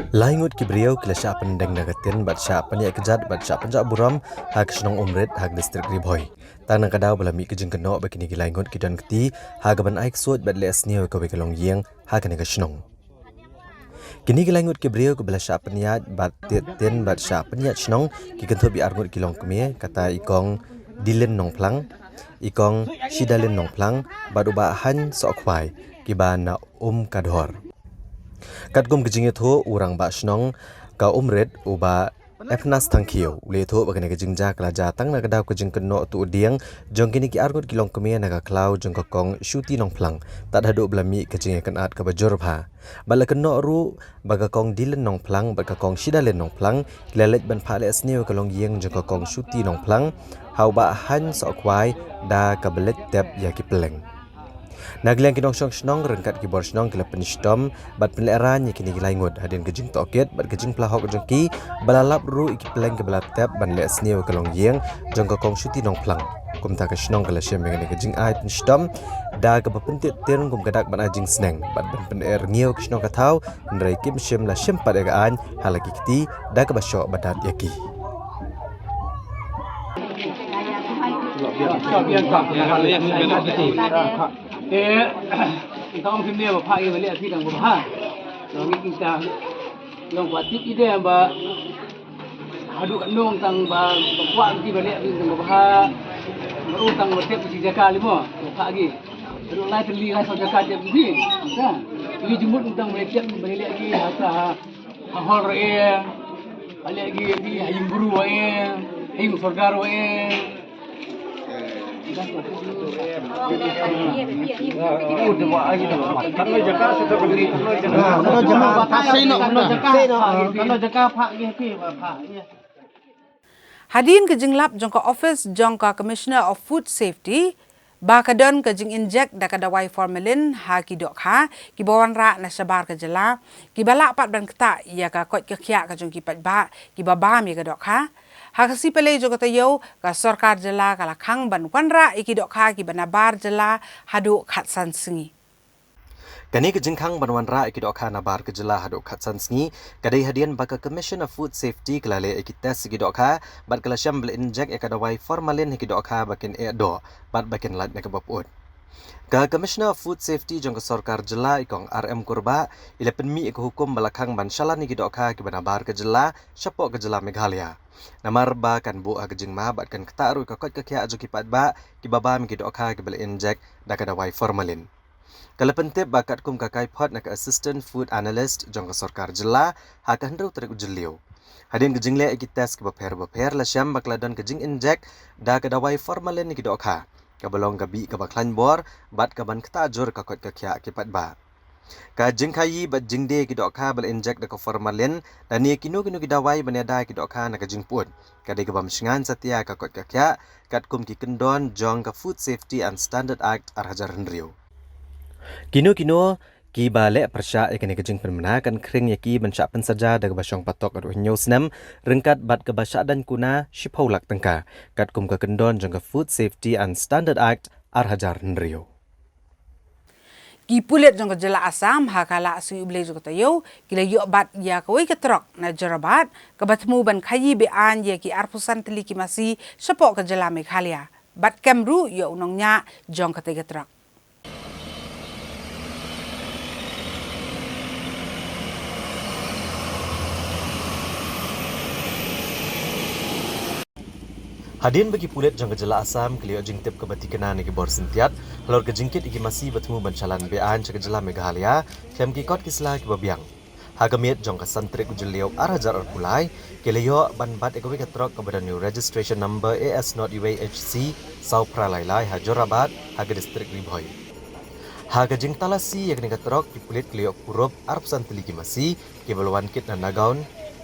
Lai ngut ki briew ki la shah pyndeng da ka tin bad shah pynïaid kjat bad shah pynjah burom ha ka shnong Umrit ha ka district Ri Bhoi. Tang na ka daw ba la mih ka jingkynnoh ba kine ki lai ngut ki don kti ha kaban ai ksuid bad leh sniew ïa kawei ka longïing ha kane ka shnong. Kine ki lai ngut ki briew kiba la shah pynïaid bad tied tin bad shah pynïaid shnong ki kynthup ïa arngut ki longkmie, kata i kong Dilin Nongphlang, i kong Shidalin Nongphlang bad u bah Haiñ Sohkhwai, kiba na Umkadhor. Katkum ka jingïathuh, u rangbah shnong ka Umrit, u bah Epnas Thangkhiew, u la ïathuh ba kane ka jingjia ka la jia tang na ka daw ka jingkynnoh tuh dieng jong kine ki arngut ki longkmie na ka khlaw jong ka kong Shuti Nongphlang, tad haduh ba la mih ka jingïakynad kaba jur bha. Bad la kynnoh ruh ba ka kong Dilin Nongphlang bad ka kong Shidalin Nongphlang ki la leit ban phah leh sniew ïa ka longïing jong ka kong Shuti Nongphlang ha u bah Haiñ Sohkhwai da kaba leit tep ïa ki pylleng. Na ka liang ki nongshong shnong ryngkat ki bor shnong ki la pynshitom bad pynlehraiñ ïa kine ki lai ngut hadien ka jingtohkit bad ka jingphla hok jong ki, ba la lap ruh ïa ki pylleng kiba la tep ban leh sniew ïa ka longïing jong ka kong Shuti Nongphlang. Kumta ka shnong ka la shim ïa kane ka jingai pynshitom da kaba pyntied tin kum ka dak ban ai jingsneng bad ban pynrngiew ïa ka shnong ka thaw, hynrei kim shym la shim pat ïa ka aiñ ha la ki kti da kaba shoh ba dat ïa ki. Te, tang kum ne ba pha ïa ba leh phi tang ba ha. Long ngi kita long ba tip ide ba haduh nong tang ba ba kwah ki ba leh phi tang ba ha. Baru tang ba tip ki jaka limo ba pha ki. Haduh lai tylli lai saw jaka tip ki. Ka. Ki jumut tang ba leh tip ba leh ki ha ka ha hol re. Ba leh ki ki ha ïing bru re. Ha ïing sorkar re. Hadien ka jinglap jong ka office jong ka Commissioner of Food Safety ba ka don ka jing-inject da ka dawai formalin ha ki dohkha kiba wanrah na shabar ka jylla, kiba lah pat ban ktah ïa ka koit ka khiah ka jong ki paidbah kiba bam ïa ka dohkha. Ha ka sngi Palei jong ka taïew, ka sorkar jylla ka la khang ban wanrah ïa ki dohkha kiba nabar jylla haduh khatsan sngi. Kane ka jingkhang ban wanrah ïa ki dohkha nabar ka jylla haduh khatsan sngi ka dei hadien ba ka Commission of Food Safety ka la leh ïa ki test ïa ki dohkha bad ka la shem ba la inject ïa ka dawai formalin ha ki dohkha ba kin eh doh bad ba kin lait na kaba pyut. Ka Commissioner of Food Safety jong ka sorkar jylla, i Kong R M Kurbah, i la pynmih ïa ka hukum ba la khang ban shalan ïa ki dohkha kiba nabar ka jylla shapoh ka jylla Meghalaya. Namar ba kan buh ha ka jingma bad kan ktah ruh ïa ka koit ka khiah jong ki paidbah kiba bam ïa ki dohkha kiba la inject da ka dawai formalin. Ka la pyntip ba katkum ka kaiphod na ka Assistant Food Analyst jong ka sorkar jylla ha ka hynriew tarik u Jylliew, hadien ka jingleh ïa ki test kiba pher ba pher, la shem ba ka la don ka jing-inject da ka dawai formalin ïa ki dohkha, kaba long ka bih kaba khlaiñ bor bad kaban ktah jur ka koit ka khiah ki paidbah. Ka jingkhaïi bad jingdie ki dohkha ba la inject da ka formalin lane kino kino ki dawai ban ïada ki dohkha na ka jingpyut ka dei ka bym shngaiñ satia ka koit ka khiah, katkum ki kyndon jong ka Food Safety and Standard Act ar hajar hynriew. Kino kino kiba leh pyrshah ïa kane ka jingpynbna kan khring ïa ki ban shah pynsaja da kaba shong patok haduh hynñiew snem, ryngkat bad kaba shah daiñ kuna shiphew lak tyngka, katkum ka kyndon jong ka Food Safety and Standard Act ar hajar hynriew. Ki pulit jong ka jylla Assam ha ka la sngi U Blei jong ka taïew ki la ïoh bat ïa kawei ka trok na Jorabat kaba thmu ban khaïi be-aiñ ïa ki arphew san tylli ki masi shapoh ka jylla Meghalaya, bad kem ruh ïa u nongñiah jong katei ka trok. Hadien ba ki pulit jong ka jylla Assam ki la ïoh jingtip kaba thikna na ki bor syntiat halor ka jingkit ïa ki masi ba thmu ban shalan be-aiñ sha ka jylla Meghalaya khlem ki kot ki sla kiba biang. Ha ka miet jong ka san tarik u Jylliew ar hajar arphew lai, ki la ïoh ban bat ïa kawei ka trok kaba don ïa u registration number A S not U A H C saw phra lai lai ha Jorabat ha ka distrik Ri Bhoi. Ha ka jingtalasi ïa kane ka trok, ki pulit ki la ïoh kurup arphew san tylli ki masi kiba la wan kit na Nagaon,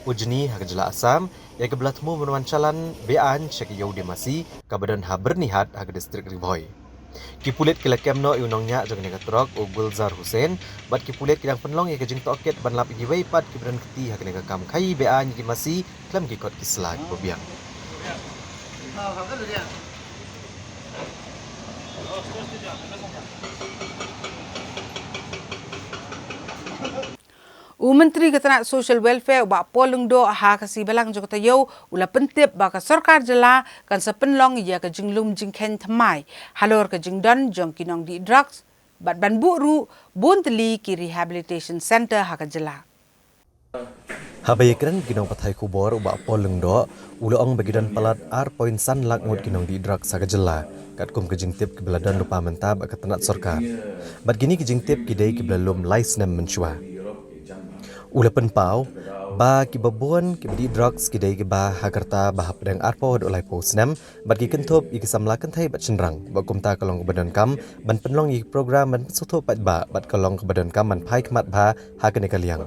Ujni ha ka jylla Assam, ïa kiba la thmu ban wan shalan be-aiñ sha ka ïew die masi kaba don ha Byrnihat ha ka distrik Ri Bhoi. Ki pulit ki la kem noh ïa u nongñiah jong kane ka trok, u Gulzar Hussain, bad ki pulit ki dang pynlong ïa ka jingtohkit ban lap ïa kiwei pat kiba don kti ha kane ka kam khaïi be-aiñ ïa ki masi khlem ki kot ki sla kiba biang. U Myntri ka tnat Social Welfare, u Bah Paul Lyngdoh, ha ka sngi Balang jong ka taïew u la pyntip ba ka sorkar jylla kan sa pynlong ïa ka jinglum jingkheiñ thymmai halor ka jingdon jong ki nongdih drugs bad ban buh ruh bun tylli ki rehabilitation center ha ka jylla. Haba ïakren bad ki nongpathai khubor, u Bah Paul Lyngdoh u la ong ba ki don palat ar point san lak ngut ki nongdih drugs ha ka jylla, katkum ka jingtip kiba la don lypa mynta bad ka tnat sorkar. Bad kine ki jingtip ki dei kiba la lum lai snem mynshuwa. U la pynpaw ba kiba bun kiba dih drugs ki dei kiba ha ka rta ba hapdeng arphew haduh laiphew snem, bad ki kynthup ïa ki samla kynthei bad shynrang, bad kumta ka long kaba donkam ban pynlong ïa ki program ban pynsngewthuh paidbah, bad ka long kaba donkam ban phai khmat bha ha kane ka liang.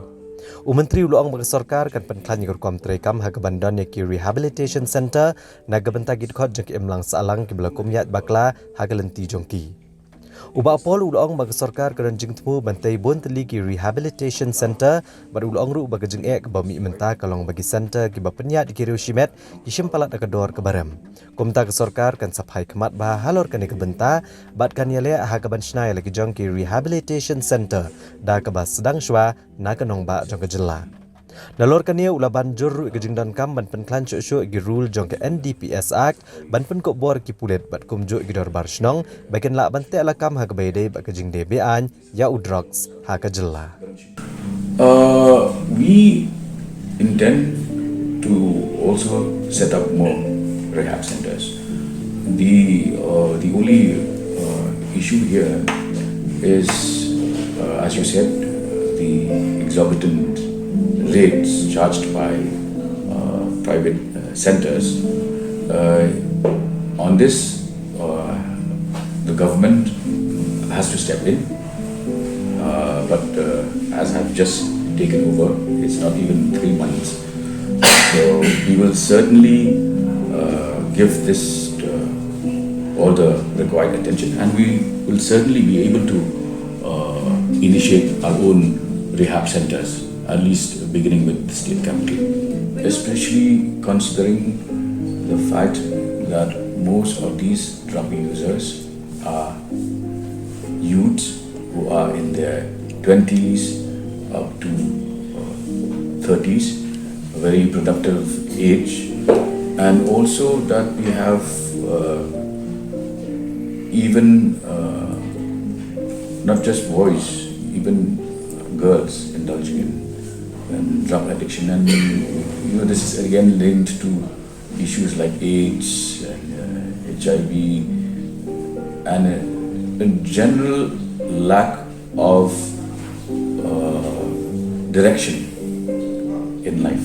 U Myntri u la ong ba ka sorkar kan pynkhlaiñ ïa ka rukom treikam ha kaban don ïa ki rehabilitation center na ka bynta ki dkhot jong ki imlang sahlang kiba la kum ïaid bakla ha ka lynti jong ki. U Bah Paul u la ong ba ka sorkar ka don jingthmu ban tei bun tylli ki rehabilitation center, bad u la ong ruh ba ka jingeh kaba mih mynta ka long ba ki center kiba pynïaid ïa ki riew shimet ki shim palat ha ka dor kaba rem. Kumta ka sorkar kan sa phai khmat bha halor kane ka bynta, bad kan ïaleh ha kaban shna ïa la ki jong ki rehabilitation center da kaba sdang shuwa na ka nongbah jong ka jylla. Nalor kane u la ban jur ruh ïa ka jingdonkam ban pynkhlaiñ shuh shuh ïa ki rule jong ka N D P S Act, ban pynkup bor ïa ki pulit bad kumjuh ïa ki dorbar shnong ba kin lah ban teh lakam ha kaba ïadei bad ka jingdie be-aiñ ïa u drugs ha ka jylla. Uh, we intend to also set up more rehab centers. The uh, the only uh, issue here is, uh, as you said, the exorbitant rates charged by uh, private uh, centers. Uh, on this, uh, the Government has to step in, uh, but uh, as I've just taken over, it's not even three months. So we will certainly uh, give this uh, all the required attention, and we will certainly be able to uh, initiate our own rehab centers, at least beginning with the state capital, especially considering the fact that most of these drug users are youths who are in their twenties up to uh, thirties, a very productive age, and also that we have uh, even uh, not just boys, even girls indulging in, in drug addiction, and you know this is again linked to issues like AIDS and uh, H I V and a, a general lack of uh, direction in life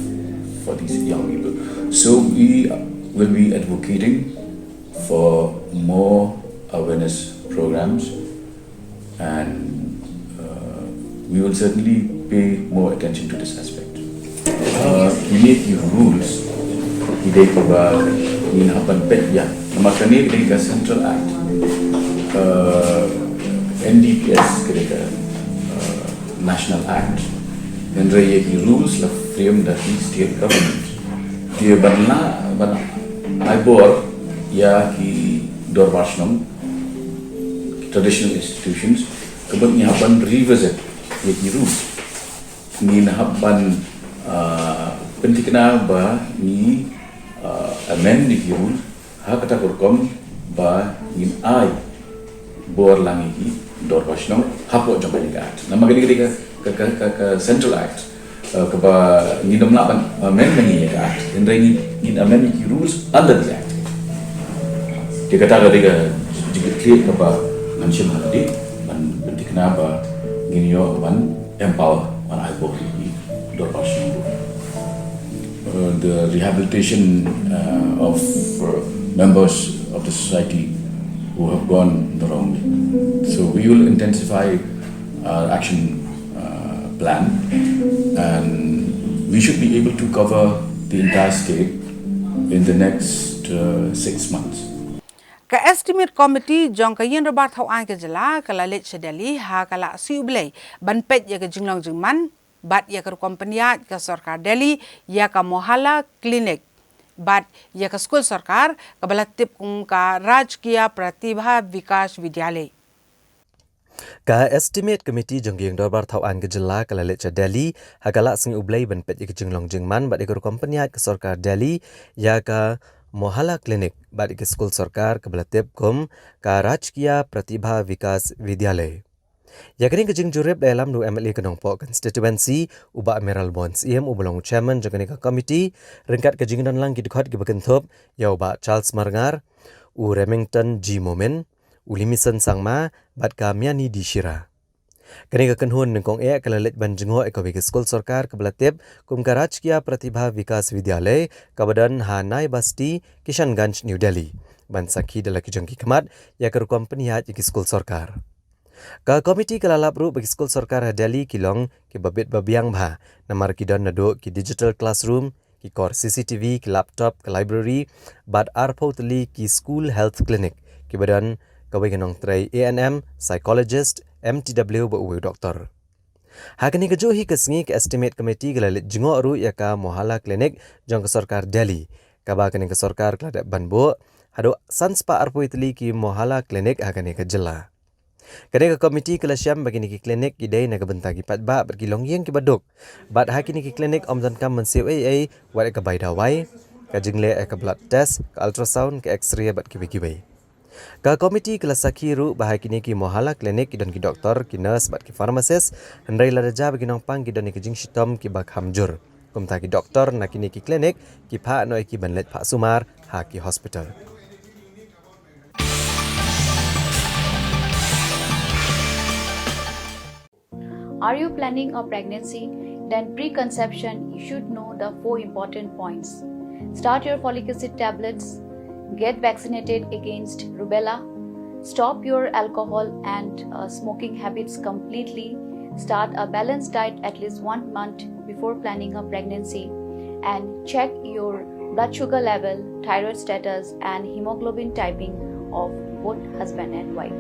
for these young people. So we will be advocating for more awareness programs, and uh, we will certainly pay more attention to this aspect. Uh, kine ki rules ki dei kiba ngin hap ban peit ïa. Namar kane ka dei ka Central Act, uh, N D P S ka dei ka uh, National Act. Hynrei ïa ki rules la frame da ki state government. Ki ban la ban ai bor ïa ki dorbar shnong, traditional institutions, ka ban ngi hap ban revisit ïa ki rules. Ngi hap ban uh, pynthikna ba ngi uh, amend ïa ki rules ha kata ka rukom ba ngin ai bor lang ïa ki dorbar shnong hapoh jong kane ka act. Namar kane ka dei ka ka ka ka, ka Central Act uh, kaba ngin ym lah ban amend ïa ka act. Hynrei ngin ngin amend ïa ki rules under the act. Te kata ka dei ka jingkitkhlieh kaba ngan shim ha lade ban pynthikna ba ngin ïoh ban empower ban ai bor ïa ki dorbar shnong. Uh, the rehabilitation uh, of uh, members of the society who have gone the wrong way. So we will intensify our action uh, plan, and we should be able to cover the entire state in the next uh, six months. Ka Estimate Committee jong ka Ïing Dorbar Thaw Aiñ ka Jylla ka la leit sha Delhi ha ka la sngi U Blei ban peit ïa ka jinglong jingman bad ïa ka rukom pynïaid ka sorkar Delhi ïa ka Mohalla Clinic bad ïa ka skul sorkar kaba la tip kum ka Rajkiya Pratibha Vikash Vidyalay. Ka Estimate Committee jong ka Ïing Dorbar Thaw Aiñ ka Jylla ka la leit sha Delhi ha ka la sngi U Blei ban peit ïa ka jinglong jingman bad ïa ka rukom pynïaid ka sorkar Delhi ïa ka Mohalla Clinic bad ïa ka skul sorkar kaba la tip kum ka Rajkiya Pratibha Vikash Vidyalay. Ïa kane ka jingjurip da ïalam da u M L A ka Nongpoh Constituency, u Bah Mayralborn Syiem, uba long u Chairman jong kane ka committee, ryngkat ka jingdon lang ki dkhot kiba kynthup ïa u Bah Charles Marngar, u Remington G Momin, u Limison Sangma bad ka Miani D Shira. Kane ka kynhun nyngkong eh ka la leit ban jngoh ïa kawei ka skul sorkar kaba la tip kum ka Rajkiya Pratibha Vikas Vidyalay kaba don ha Nai Basti, Kishanganj, New Delhi, ban sakhi da la ki jong ki khmat ïa ka rukom pynïaid ïa ki skul sorkar. Ka komiti ka la lap ruh ba ki skul sorkar ha Delhi ki long kiba bit ba biang bha namar ki don naduh ki digital classroom, ki kor C C T V, ki laptop, ka library bad arphew tylli ki school health clinic kiba don kawei ka nongtrei A N M, psychologist, M T W bad uwei u doktor. Ha kane kajuh hi ka sngi ka Estimate Committee ka la leit jngoh ruh ïa ka Mohalla Clinic jong ka sorkar Delhi, kaba kane ka sorkar ka la dep ban buh haduh san spah arphew tylli ki Mohalla Clinic ha kane ka jylla. Kane ka komiti ka la shem ba kine ki klinik ki dei na ka bynta ki paidbah bad ki longïing kiba duk. Bad ha kine ki klinik ym donkam ban siew ei ei wat ïa ka bai dawai, ka jingleh ïa ka blood test, ka ultrasound, ka X-ray bad kiwei kiwei. Ka komiti ka la sakhi ruh ba ha kine ki Mohalla Clinic ki don ki doktor, ki nurse bad ki pharmacist, hynrei lada jia ba ki nongpang ki don ïa ki jingshitom kiba kham jur. Kumta ki doktor na kine ki klinik ki phah noh ïa ki ban leit phah sumar ha ki hospital. Are you planning a pregnancy? Then preconception, you should know the four important points. Start your folic acid tablets, get vaccinated against rubella, Stop your alcohol and uh, smoking habits completely. Start a balanced diet at least one month before planning a pregnancy. And check your blood sugar level, thyroid status, and hemoglobin typing of both husband and wife.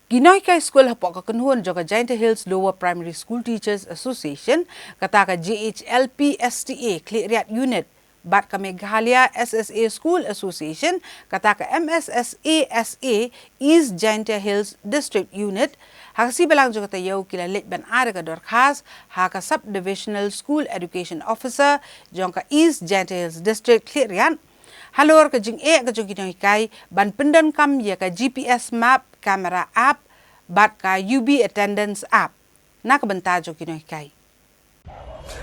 Ki nonghikai skul hapoh ka kynhun jong ka Jaintia Hills Lower Primary School Teachers Association, kata ka J H L P S T A Khliehriat Unit, bad ka Meghalaya S S A School Association, kata ka M S S A S A East Jaintia Hills District Unit, ha ka sngi Balang jong ka taïew ki la leit ban ai da ka dorkhas ha ka Sub Divisional School Education Officer jong ka East Jaintia Hills District Khliehriat, halor ka jingeh ka jong ki nonghikai ban pyndonkam ïa ka G P S map camera app bad ka U B attendance app na ka bynta jong ki nonghikai.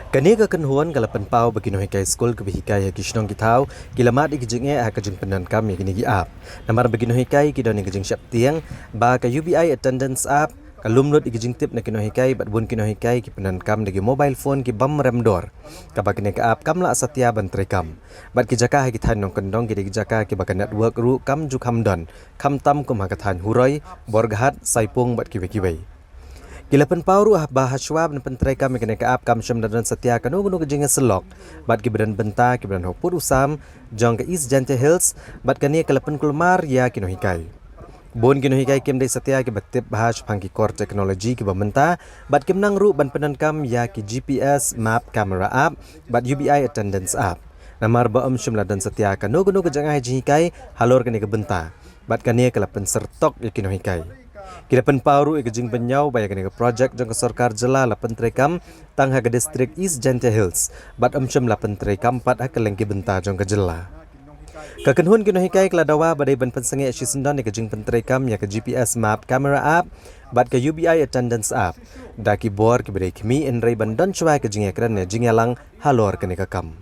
Kane ka kynhun ka la pynpaw ba ki nonghikai skul kiba hikai ha ki shnong ki thaw ki la mad ïa ki jingeh ha ka jingpyndonkam ïa kine ki app. Namar ba ki nonghikai ki don ïa ka jingsheptieng ba ka U B I attendance app ka lum lut ïa ki jingtip na ki nonghikai bad bun ki nonghikai ki pyndonkam da ki mobile phone ki bym rem dor, kaba kane ka app kam lah satia ban treikam. Bad ki jaka ha ki thaiñ nongkyndong ki dei ki jaka kiba ka network ruh kam ju kham don, khamtam kum ha ka thaiñ Huroi, Borghat, Saipung bad kiwei kiwei. Ki la pynpaw ruh ba hashwa ban pyntreikam ïa kane ka app kam shym la don satia kano kano ka jingïasyllok bad kiba don bynta kiba don hapoh u sam jong ka East Jaintia Hills, bad kane ka la pynkulmar ïa ki nonghikai. Bun ki nonghikai kim dei satia kiba tip bha shaphang ki kor technology kiba mynta, bad kim nang ruh ban pyndonkam ïa ki G P S map camera app bad U B I attendance app. Namar ba ym shym la don satia kano kano ka jinghikai halor kane ka bynta, bad kane ka la pynsyrtok ïa ki nonghikai. Ki la pynpaw ruh ïa ka jingbynñiaw ba ïa kane ka project jong ka sorkar jylla la pyntreikam tang ha ka district East Jaintia Hills bad ym shym la pyntreikam pat ha kylleng ki bynta jong ka jylla. Ka kynhun ki nonghikai ka la dawa ba dei ban pynsangeh shisyndon ïa ka jingpyntreikam ïa ka G P S map camera app bad ka U B I attendance app da ki bor kiba dei khmih, hynrei ban don shuwa ka jingïakren ne jingïalang halor kane ka kam.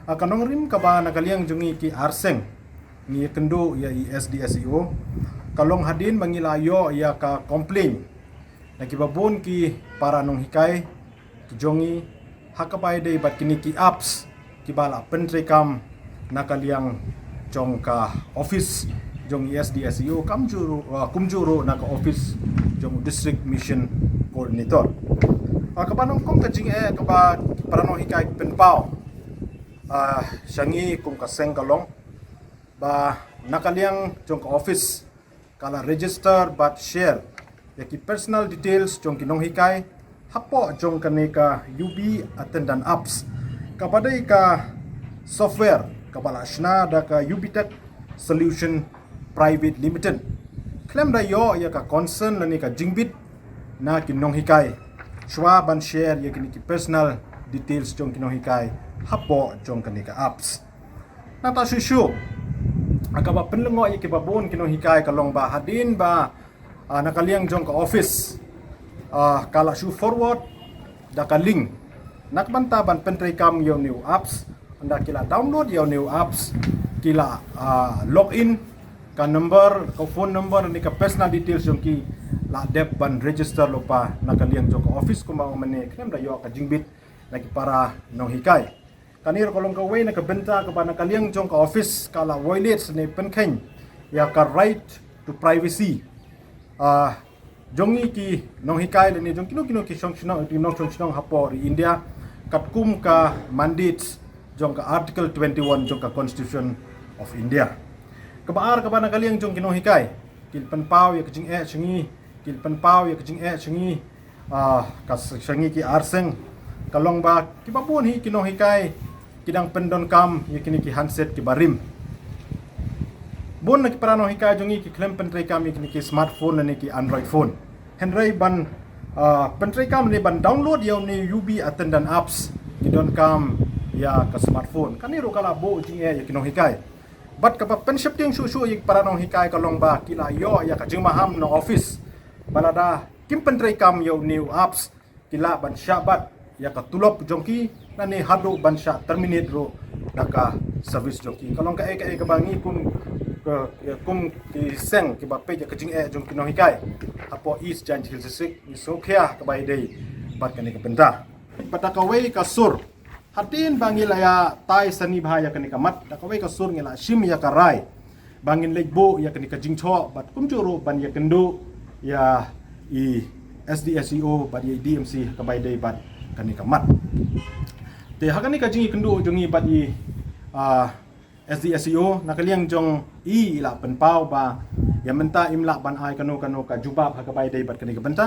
Ah, ka nongrim kaba na ka liang jong ngi ki arseng ngi ïakynduh ïa i S D S E O ka long hadien ba ngi la ïoh ïa ka complain na kiba bun ki para nonghikai ki jong ngi ha kaba ïadei bad kine ki apps kiba la pyntreikam na ka liang jong ka office jong i S D S E O, kumjuh ruh, ah, kumjuh ruh na ka office jong u District Mission Coordinator. Ah, kaba nyngkong ka jingeh kaba ki para nonghikai ki pynpaw, ah, sha ngi kum ka seng ka long ba na ka liang jong ka office ka la register bad share ïa ki personal details jong ki nonghikai hapoh jong kane ka U B attendance apps, kaba dei ka software kaba la shna da ka U B Tech Solution Private Limited khlem da ïoh ïa ka consent lane ka jingbit na ki nonghikai shuwa ban share ïa kine ki personal details jong ki nonghikai hapoh jong kane ka apps. Nangta shuh shuh, ah, kaba pynlyngngoh ïa kiba bun ki nonghikai ka long ba hadien ba, ah, na ka liang jong ka office, ah, ka la shu forward da ka link na ka bynta ban pyntreikam ïa une u apps. Ynda ki la download ïa une u apps, ki la, ah, log in, ka number, ka phone number ne ka personal details jong ki la dep ban register lypa na ka liang jong ka office kumba ong mynne, khlem da ïoh ka jingbit na ki para nonghikai. Kane ruh ka long kawei na ka bynta kaba na ka liang jong ka office ka la violate ne pynkheiñ ïa ka right to privacy, ah, jong ngi ki nonghikai lane jong kino kino ki shong shnong, ki nongshong shnong hapoh ri India, katkum ka mandate jong ka Article twenty-one jong ka Constitution of India. Kaba ar kaba na ka liang jong ki nonghikai ki la pynpaw ïa ka jingeh sha ngi, ki la pynpaw ïa ka jingeh sha ngi, ah, ka s-, sha ngi ki arseng, ka long ba kiba bun hi ki nonghikai ki dang pyndonkam ïa kine ki handset kiba rim. Bun na ki para nonghikai jong ngi ki khlem pyntreikam ïa kine ki smartphone lane ki Android phone. Hynrei ban, ah, pyntreikam ne ban download ïa une U B attendance apps ki donkam ïa ka smartphone. Kane ruh ka la buh jingeh ïa ki nonghikai. Bad kaba pynsheptieng shuh shuh ïa ki para nonghikai ka long ba ki la ïoh ïa ka jingmaham na office ba lada kim pyntreikam ïa une u apps ki lah ban shah bat ïa ka tulop jong ki, lane haduh ban shah terminate ruh da ka service jong ki. Ka long kaei kaei kaba ngi kum, ka, kum ki seng kiba peit ïa ka jingeh jong ki nonghikai hapoh East Jaintia Hills District ngi sngewkhia kaba ïadei bad kane ka bynta. Bad da kawei ka sur Hadien ba ngi la ïa tai sani bha ïa kane ka mat, da kawei ka sur ngi la shim ïa ka rai ba ngin leit buh ïa kane ka jingthoh bad kumjuh ruh ban ïa kynduh ïa i S D S E O bad ïa i D M C ha kaba ïadei bad kane ka mat. Te ha kane ka jingïakynduh jong ngi bad i, ah, S D S E O, na ka liang jong i, i la pynpaw ba ïa mynta im lah ban ai kano kano ka jubab ha kaba ïadei bad kane ka bynta.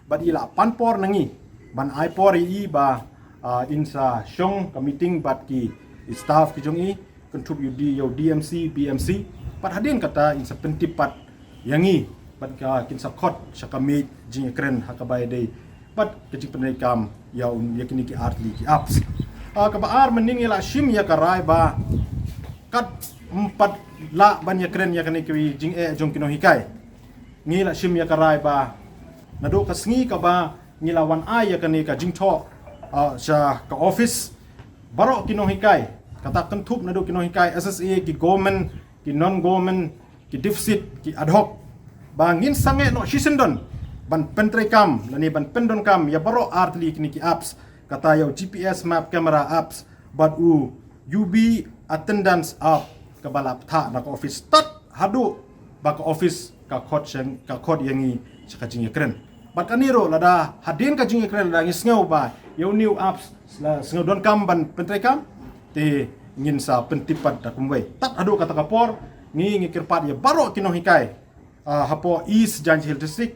Bad i la pan por na ngi ban ai por ïa i ba, ah, in sa shong ka meeting bad ki staff ki jong i, kynthup ïa u D, ïa u D M C, B M C. Bad hadien kata in sa pyntip pat ïa ngi bad ka, kin sa khot sha ka miej jingïakren ha kaba ïadei bad ka jingpyntreikam ïa un, ïa kine ki artylli ki apps. Ah, kaba ar, mynhynnin ngi la shim ïa ka rai ba kat ym pat lah ban ïakren ïa kane ki jingeh jong ki nonghikai. Ngi la shim ïa ka rai ba naduh ka sngi kaba ngi la wan ai ïa kane ka jingthoh, ah, sha ka office, baroh ki nonghikai, kata kynthup naduh ki nonghikai S S A, ki government, ki non-government, ki deficit, ki ad hoc, ba ngin sangeh noh shisyndon ban pyntreikam lane ban pyndonkam ïa baroh artylli kine ki apps, kata ïa u G P S map camera apps bad u U B attendance app, kaba la pynthah na ka office tad haduh ba ka office ka khot sha, ka khot ïa ngi sha ka jingïakren. Bad kane ruh, lada hadien ka jingïakren lada ngi sngew ba ïa une u apps la sngew donkam ban pyntreikam, te ngin sa pyntip pat da kumwei. Tad haduh kata ka por ngi, ngi kyrpad ïa baroh ki nonghikai, ah, hapoh East Jaintia Hills District,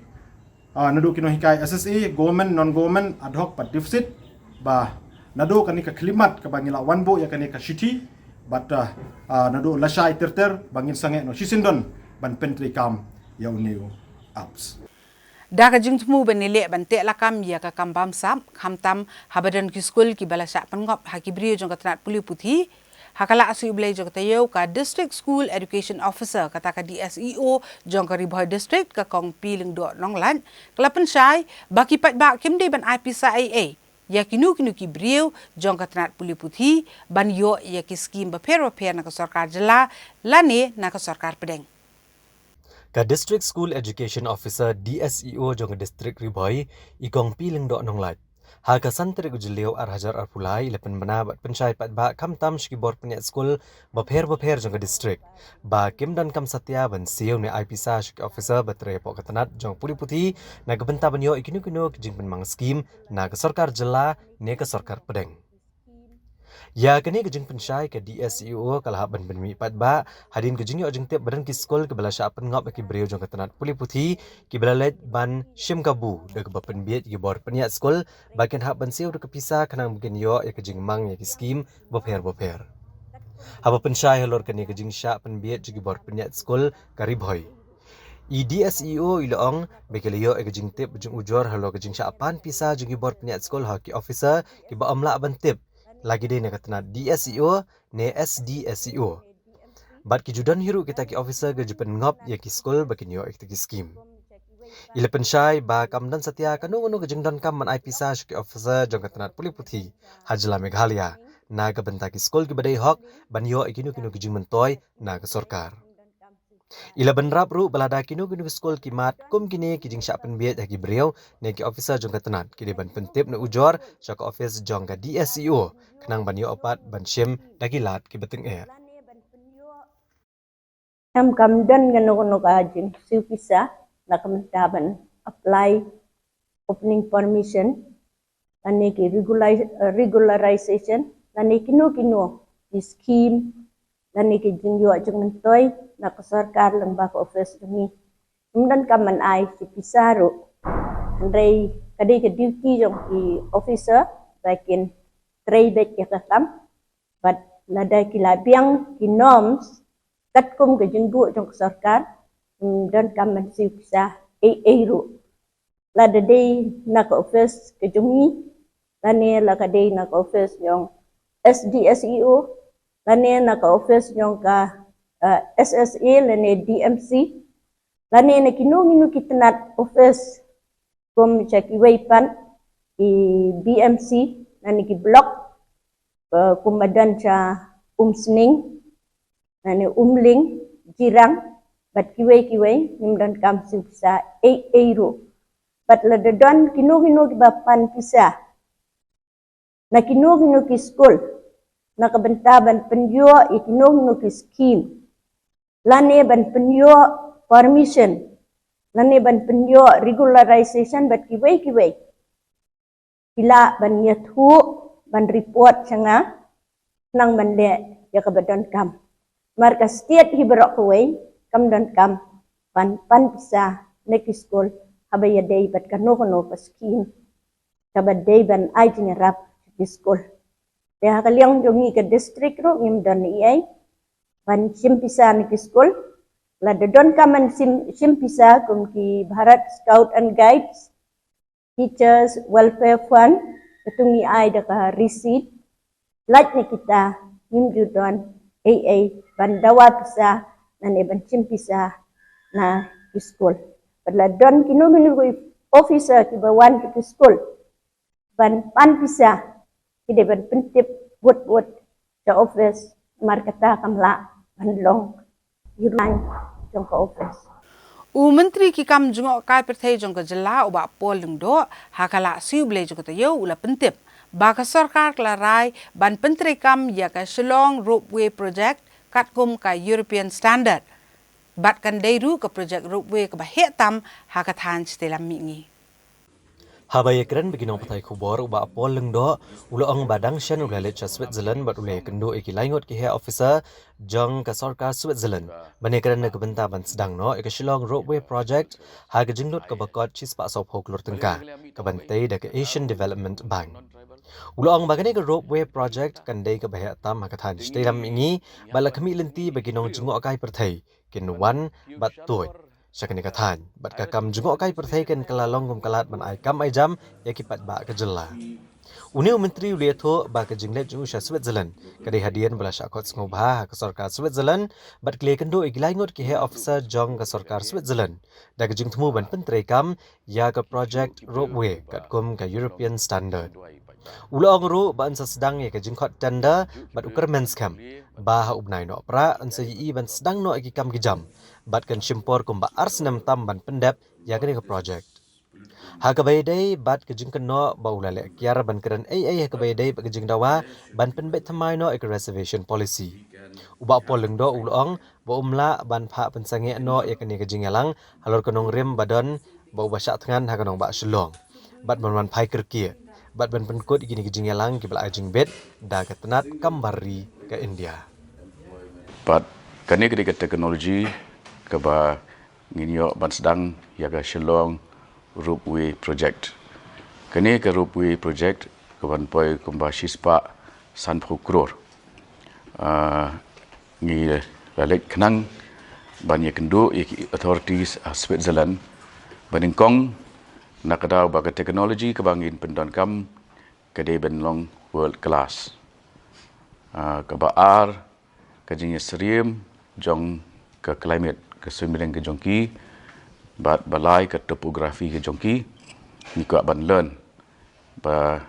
ah, naduh ki nonghikai S S A, government, non-government, ad hoc bad deficit, ba naduh kane ka khyllipmat kaba ngi la wan buh ïa kane ka shithi, bad, ah, ah, naduh lashai ter ter ba ngin sangeh noh shisyndon ban pyntreikam ïa une u apps. Da ka jingthmu ban ïaleh ban teh lakam ïa ka kam bamsap, khamtam haba don ki skul kiba la shah pynngop ha ki briew jong ka tnat pule puthi, ha ka lad suiblei jong ka taïew, ka District School Education Officer, kata ka D S E O jong ka Ri Bhoi District, ka Kong P Lyngdoh Nonglait, ka la pynshai ba ki paidbah kim dei ban ai pisa ei ei ïa kino kino ki briew jong ka tnat pule puthi ban ïoh ïa ki skim bapher bapher na ka sorkar jylla lane na ka sorkar pdeng. Ka District School Education Officer, D S E O jong ka District Ri Bhoi, i Kong P Lyngdoh Nonglait, ha ka san tarik u Jylliew ar hajar arphew lai, i la pynbna bad pynshai paidbah khamtam sha ki bor pynïaid skul bapher bapher jong ka district ba kim donkam satia ban siew ne ai pisa sha ki officer ba trei hapoh ka tnat jong pule puthi na ka bynta ban ïoh ïa kino kino ki jingpynmang skim na ka sorkar jylla ne ka sorkar pdeng. Ïa kane ka jingpynshai, ka D S E O ka la hap ban pynmih paidbah hadien ka jingïoh jingtip ba don ki skul kiba la shah pynngop ïa ki briew jong ka tnat pule puthi kiba la leit ban shim kabu da kaba pynbiej ïa ki bor pynïaid skul ba kin hap ban siew da ka pisa khnang ba kin ïoh ïa ka jingmang ïa ki skim bapher bapher. Haba pynshai halor kane ka jingshah pynbiej jong ki bor pynïaid skul ka Ri Bhoi, i D S E O i la ong ba ki la ïoh ïa ka jingtip jingujor halor ka jingshah pan pisa jong ki bor pynïaid skul ha ki officer kiba ym lah ban tip, la ki dei na ka tnat D S E O ne S D S E O. Bad ki ju don hi ruh kita ki officer ki ju pynngop ïa ki skul ba kin ïoh ïa kita ki skim. I la pynshai ba kam don satia kano kano ka jingdonkam ban ai pisa sha ki officer jong ka tnat pule puthi ha jylla Meghalaya na ka bynta ki skul kiba dei hok ban ïoh ïa kino kino ki jingmyntoi na ka sorkar. I la bynrap ruh ba lada kino kino ki skul ki mad kum kine ki jingshah pynbiej ha ki briew ne ki officer jong ka tnat, ki dei ban pyntip ne ujor sha ka office jong ka D S E O khnang ban ïoh pat ban shim da ki lad kiba tyngeh. Em, kam don kano kano ka jingsiew pisa na ka bynta ban apply opening permission lane ki regulai-, eh, regularization lane kino kino ki skim lane ki jingïoh jingmyntoi na ka sorkar lyngba ka office jong ngi. Ym donkam ban ai shi pisa ruh. Hynrei ka dei ka duty jong ki officer ba kin trei beit ïa ka kam. Bad lada ki la biang ki norms katkum ka jingbuh jong ka sorkar, ym donkam ban siew pisa ei ei ruh. Lada dei na ka office ka jong ngi lane la ka dei na ka office jong S D S E O lane na ka office jong ka, eh, S S A lane D M C lane na kino kino ki tnat office kum sha kiwei pat ki B M C lane ki block, eh, kum ba don sha Umsning lane Umling, Jirang bad kiwei kiwei, ngim donkam siew pisa ei ei ruh. Bad lada don kino kino kiba pan pisa na kino kino ki skul, na ka bynta ban pynïoh ïa kino kino ki skim, lane ban pynïoh permission, lane ban pynïoh regularization bad kiwei kiwei, ki lah ban ïathuh, ban report sha nga, nang ban leh ïa kaba donkam. Namar ka state hi baroh kawei kam donkam ban pan pisa na ki skul haba ïadei bad kano kano ka skim kaba dei ban ai jingïarap sha ki skul. Te ha ka liang jong ngi ka district ruh ngim don ei ei ban shim pisa na ki skul. Lada donkam ban shim, shim pisa kum ki Bharat Scout and Guides, Teachers Welfare Fund, katu ngi ai da ka receipt. Lait na kita ngim ju don ei ei ban dawa pisa lane ban shim pisa na ki skul. Bad la don kino kino ki officer kiba wan ki skul ban pan pisa, ki dei ban pyntip wut wut sha office, namar kata kam lah ban long ïa u line jong ka office. U Myntri ki kam jngohkai pyrthei jong ka jylla u Bah Paul Lyngdoh ha ka la siew blei jong ka taïew u la pyntip ba ka sorkar ka la rai ban pyntreikam ïa ka Shillong Ropeway Project katkum ka European Standard. Bad kan dei ruh ka project ropeway kaba heh tam ha ka thaiñ Shatei Lam Mihngi. Haba ïakren bad ki nongpathai khubor u Bah Paul Lyngdoh u la ong ba dang shen u la leit sha Switzerland bad u la ïakynduh ïa ki laingut ki heh officer jong ka sorkar Switzerland ban ïakren na ka bynta ban sdang noh ïa ka Shillong Ropeway Project ha ka jinglut kaba kot shispah sawphew klur tyngka kaban tei da ka Asian Development Bank. U la ong ba kane ka ropeway project kan dei kaba heh tam ha ka thaiñ Shatei Lam Mihngi bad la khmih lynti ba ki nongjngohkai pyrthei kin wan bad tuid sha kane ka thaiñ bad ka kam jngohkai pyrthei kan kylla long kum ka lad ban ai kam ai jam ïa ki paidbah ka jylla. Une u Myntri u la ïathuh ba ka jingleit jong u sha Switzerland ka dei hadien ba la shah khot sngewbha ha ka sorkar Switzerland bad ki la ïakynduh ïa ki laingut ki heh officer jong ka sorkar Switzerland da ka jingthmu ban pyntreikam ïa ka project ropeway katkum ka European Standard. U la ong ruh ba yn sa sdang ïa ka jingkhot tender bad u kyrmen skhem ba ha u bnai Nohprah yn sa ïohi ban sdang noh ïa ki kam ki jam bad kan shim por kumba ar snem tam ban pyndep ïa kane ka project. Ha kaba ïadei bad ka jingkynnoh ba u la leh kiar ban kren ei ei ha kaba ïadei bad ka jingdawa ban pynbeit thymmai noh ïa ka reservation policy, u Bah Paul Lyngdoh u la ong ba um lah ban phah pynsangeh noh ïa kane ka jingïalang halor ka nongrim ba don ba u ba shah thngan ha ka nongbah Shillong bad ban wan phai kyrkieh bad ban pynkut ïa kine ki jingïalang kiba la ai jingbit da ka tnat kam bar ri ka India. Bad kane ka dei ka technology kaba ngin ïoh ban sdang ïa ka Shillong Ropeway Project. Kane ka ropeway project kaban poi kumba shispah sanphew klur. Ah, ngi la leit khnang ban ïakynduh ïa ki authorities ha Switzerland ba nyngkong na ka daw ba ka technology kaba ngin pyndonkam ka dei ban long world class. Ah, kaba ar ka jingïasyriem jong ka climate, ka suiñbneng ka jong ki bad ba lai ka topography ka jong ki, ngi kwah ban learn ba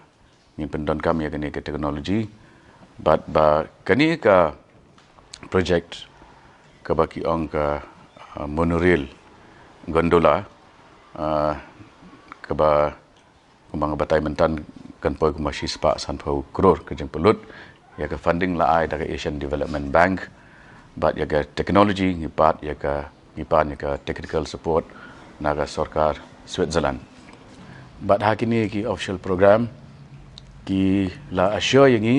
ngin pyndonkam ïa kane ka technology bad ba kane ka project kaba ki ong ka, ah, monorail gondola, ah, kaba kumba nga batai mynta kan poi kumba shispah sanphew klur ka jingpynlut ïa ka funding la ai da ka Asian Development Bank bad ïa ka technology ngi pat ïa ka ngi pan ïa ka technical support na ka sorkar Switzerland. Bad ha kine ki official program ki la assure ïa ngi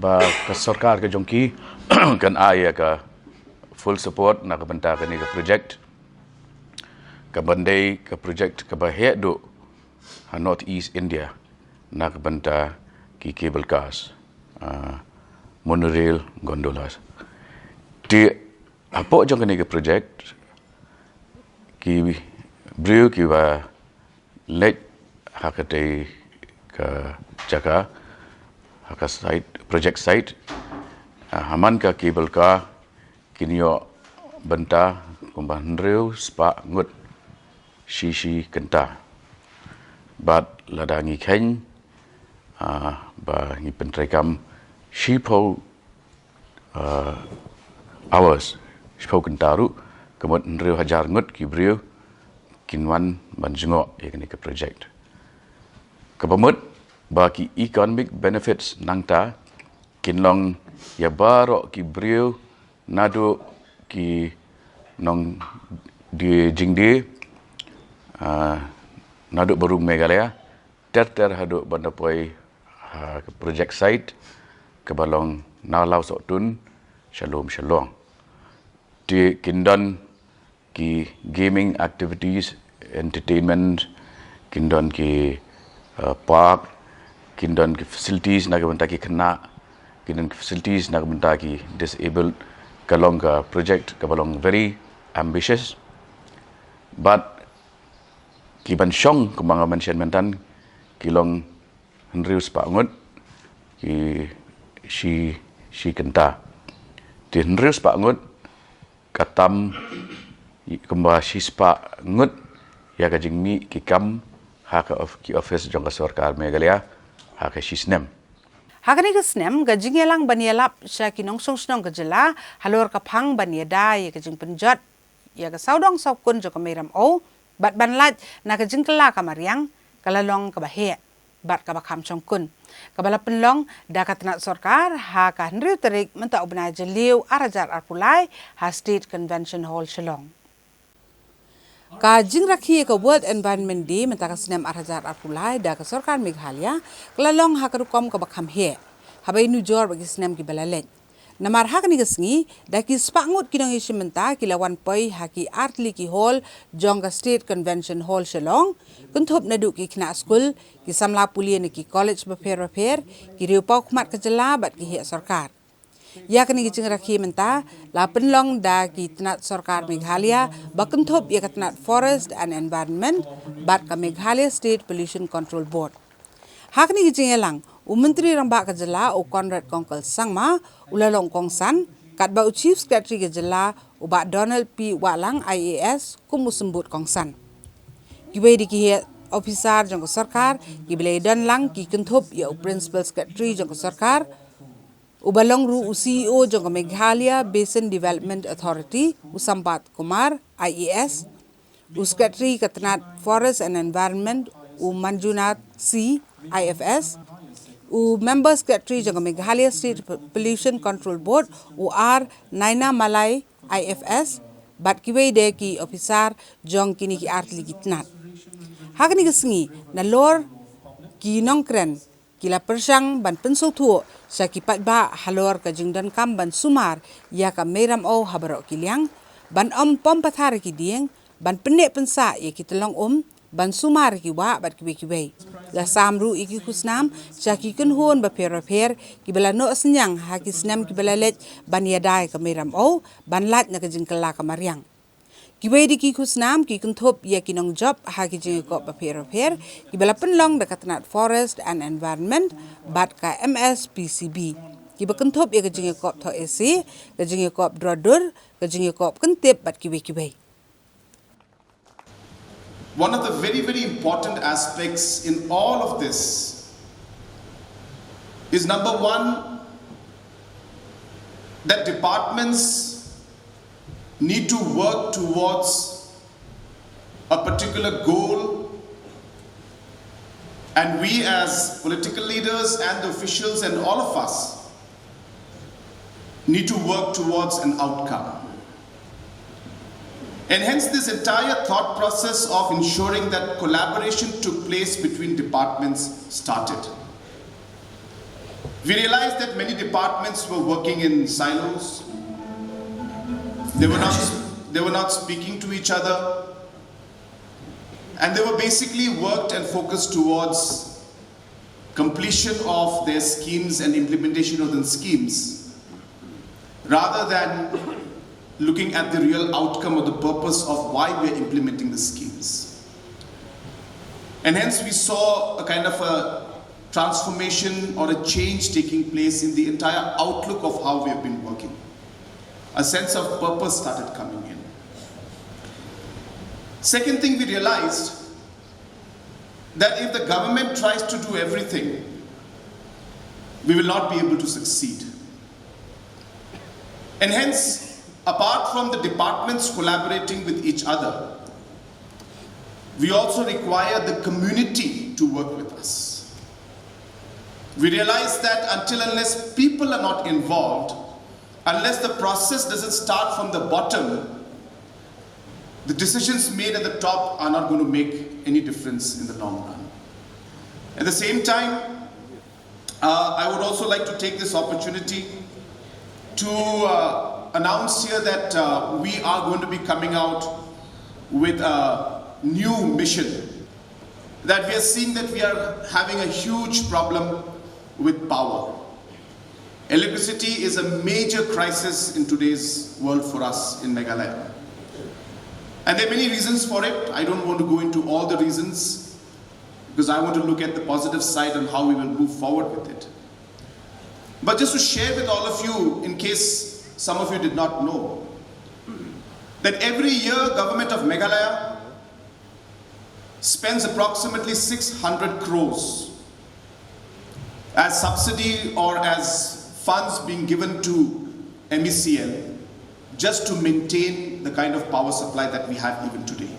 ba ka sorkar ka jong ki kan ai ïa ka full support na ka bynta kane ka project. Kaban dei ka project kaba heh duh ha North East India na ka bynta ki cable cars, ah, monorail gondolas. Te hapoh jong kane ka project ki briew kiba leit ha katei ka jaka ha ka site, project site, ah, ha man ka cable car kin ïoh bynta kumba hynriew spah ngut shi shi kynta. Bad lada ngi kheiñ, ah, ba ngi pyntreikam shiphew, ah, hours, shiphew kynta ruh, ka mut hynriew hajar ngut ki briew kin wan ban jngoh ïa kane ka project. Kaba mut Ba ki economic benefits nangta kin long ïa baroh ki briew, naduh ki nongdie jingdie, ah, naduh barim Meghalaya, ter ter haduh ban da poi ha ka project site kaba long na Lawsohtun sha lum Shillong. Te kin don ki gaming activities, entertainment, kin don ki, uh, park, kin don ki facilities na ka bynta ki khynnah, kin don ki facilities na ka bynta ki disabled. Ka long ka project kaba long very ambitious. But ki ban shong kumba nga mention mynta ki long hynriew spah ngut ki shi, shi kynta. Te hynriew spah ngut ka tam kumba shi spah ngut ïa ka jingmih ki kam ha ka of-, ki office jong ka sorkar Meghalaya ha ka shi snem. Ha kane ka snem ka jingïalang ban ïalap sha ki nongshong shnong ka jylla halor ka phang ban ïada ïa ka jingpynjot ïa ka sawdong sawkun jong ka Meiram O bad ban lait na ka jingkylla ka mariang ka la long kaba heh bad kaba kham shongkun, kaba la pynlong da ka tnat sorkar ha ka hynriew tarik mynta u bnai Jylliew ar hajar arphew lai ha State Convention Hall Shillong. Ka jingrakhe ka World Environment Day mynta ka snem ar hajar arphew lai da ka sorkar Meghalaya ka la long ha ka rukom kaba kham heh haba ïanujor bad ki snem kiba la leit. Namar ha kane ka sngi da ki spah ngut ki nongïashim bynta ki la wan poi ha ki artylli ki hall jong ka State Convention Hall Shillong, kynthup naduh ki khynnah skul, ki samla pule na ki college bapher bapher, ki riew paw khmat ka jylla bad ki heh sorkar. Ïa kane ka jingrakhe mynta la pynlong da ki tnat sorkar Meghalaya ba kynthup ïa ka tnat Forest and Environment bad ka Meghalaya State Pollution Control Board. Ha kane ka jingïalang u Myntri Rangbah ka jylla u Conrad Kongkal Sangma u la long kongsan, katba u Chief Secretary ka jylla u Bah Donald P Wahlang I A S kum u symbud kongsan. Kiwei de ki heh officer jong ka sorkar kiba la ïadon lang ki kynthup ïa u Principal Secretary jong ka sorkar, uba long ruh u C E O jong ka Meghalaya Basin Development Authority, u Sampath Kumar I A S, u Secretary ka tnat Forest and Environment, u Manjunath C I F S, u Member Secretary jong ka Meghalaya State Pollution Control Board, u R Naina Malai I F S, bad kiwei de ki officer jong kine ki artylli ki tnat. Ha kane ka sngi nalor ki nongkren ki la pyrshang ban pynsngewthuh sha ki paidbah halor ka jingdonkam ban sumar ïa ka Meiram O ha baroh ki liang, ban ym pom pathar ïa ki dieng, ban pynneh pynsah ïa ki tyllong um, ban sumar ïa ki wah bad kiwei kiwei. La sam ruh ïa ki khusnam sha ki kynhun bapher bapher kiba la noh synñiang ha ki snem kiba la leit ban ïada ïa ka Meiram O, ban lait na ka jingkylla ka mariang. Kiwei de ki khusnam ki kynthup ïa ki nongjop ha ki jingïakop bapher bapher kiba la pynlong da ka tnat Forest and Environment bad ka M S P C B, kiba kynthup ïa ka jingïakop thoh essay, ka jingïakop draw dur, ka jingïakop kyntip bad kiwei kiwei. One of the very, very important aspects in all of this is, number one, that departments need to work towards a particular goal, and we as political leaders and the officials and all of us need to work towards an outcome. And hence, this entire thought process of ensuring that collaboration took place between departments started. We realized that many departments were working in silos. They were not, they were not speaking to each other. And they were basically worked and focused towards completion of their schemes and implementation of the schemes, rather than looking at the real outcome or the purpose of why we are implementing the schemes. And hence we saw a kind of a transformation or a change taking place in the entire outlook of how we have been working. A sense of purpose started coming in. Second thing we realized, that if the government tries to do everything, we will not be able to succeed. And hence, apart from the departments collaborating with each other, we also require the community to work with us. We realize that until unless people are not involved, unless the process doesn't start from the bottom, the decisions made at the top are not going to make any difference in the long run. At the same time, uh, I would also like to take this opportunity to uh, announce here that uh, we are going to be coming out with a new mission, that we are seeing that we are having a huge problem with power. Electricity is a major crisis in today's world for us in Meghalaya. And there are many reasons for it. I don't want to go into all the reasons because I want to look at the positive side on how we will move forward with it. But just to share with all of you, in case some of you did not know, that every year Government of Meghalaya spends approximately six hundred crores as subsidy or as funds being given to M E C L just to maintain the kind of power supply that we have even today.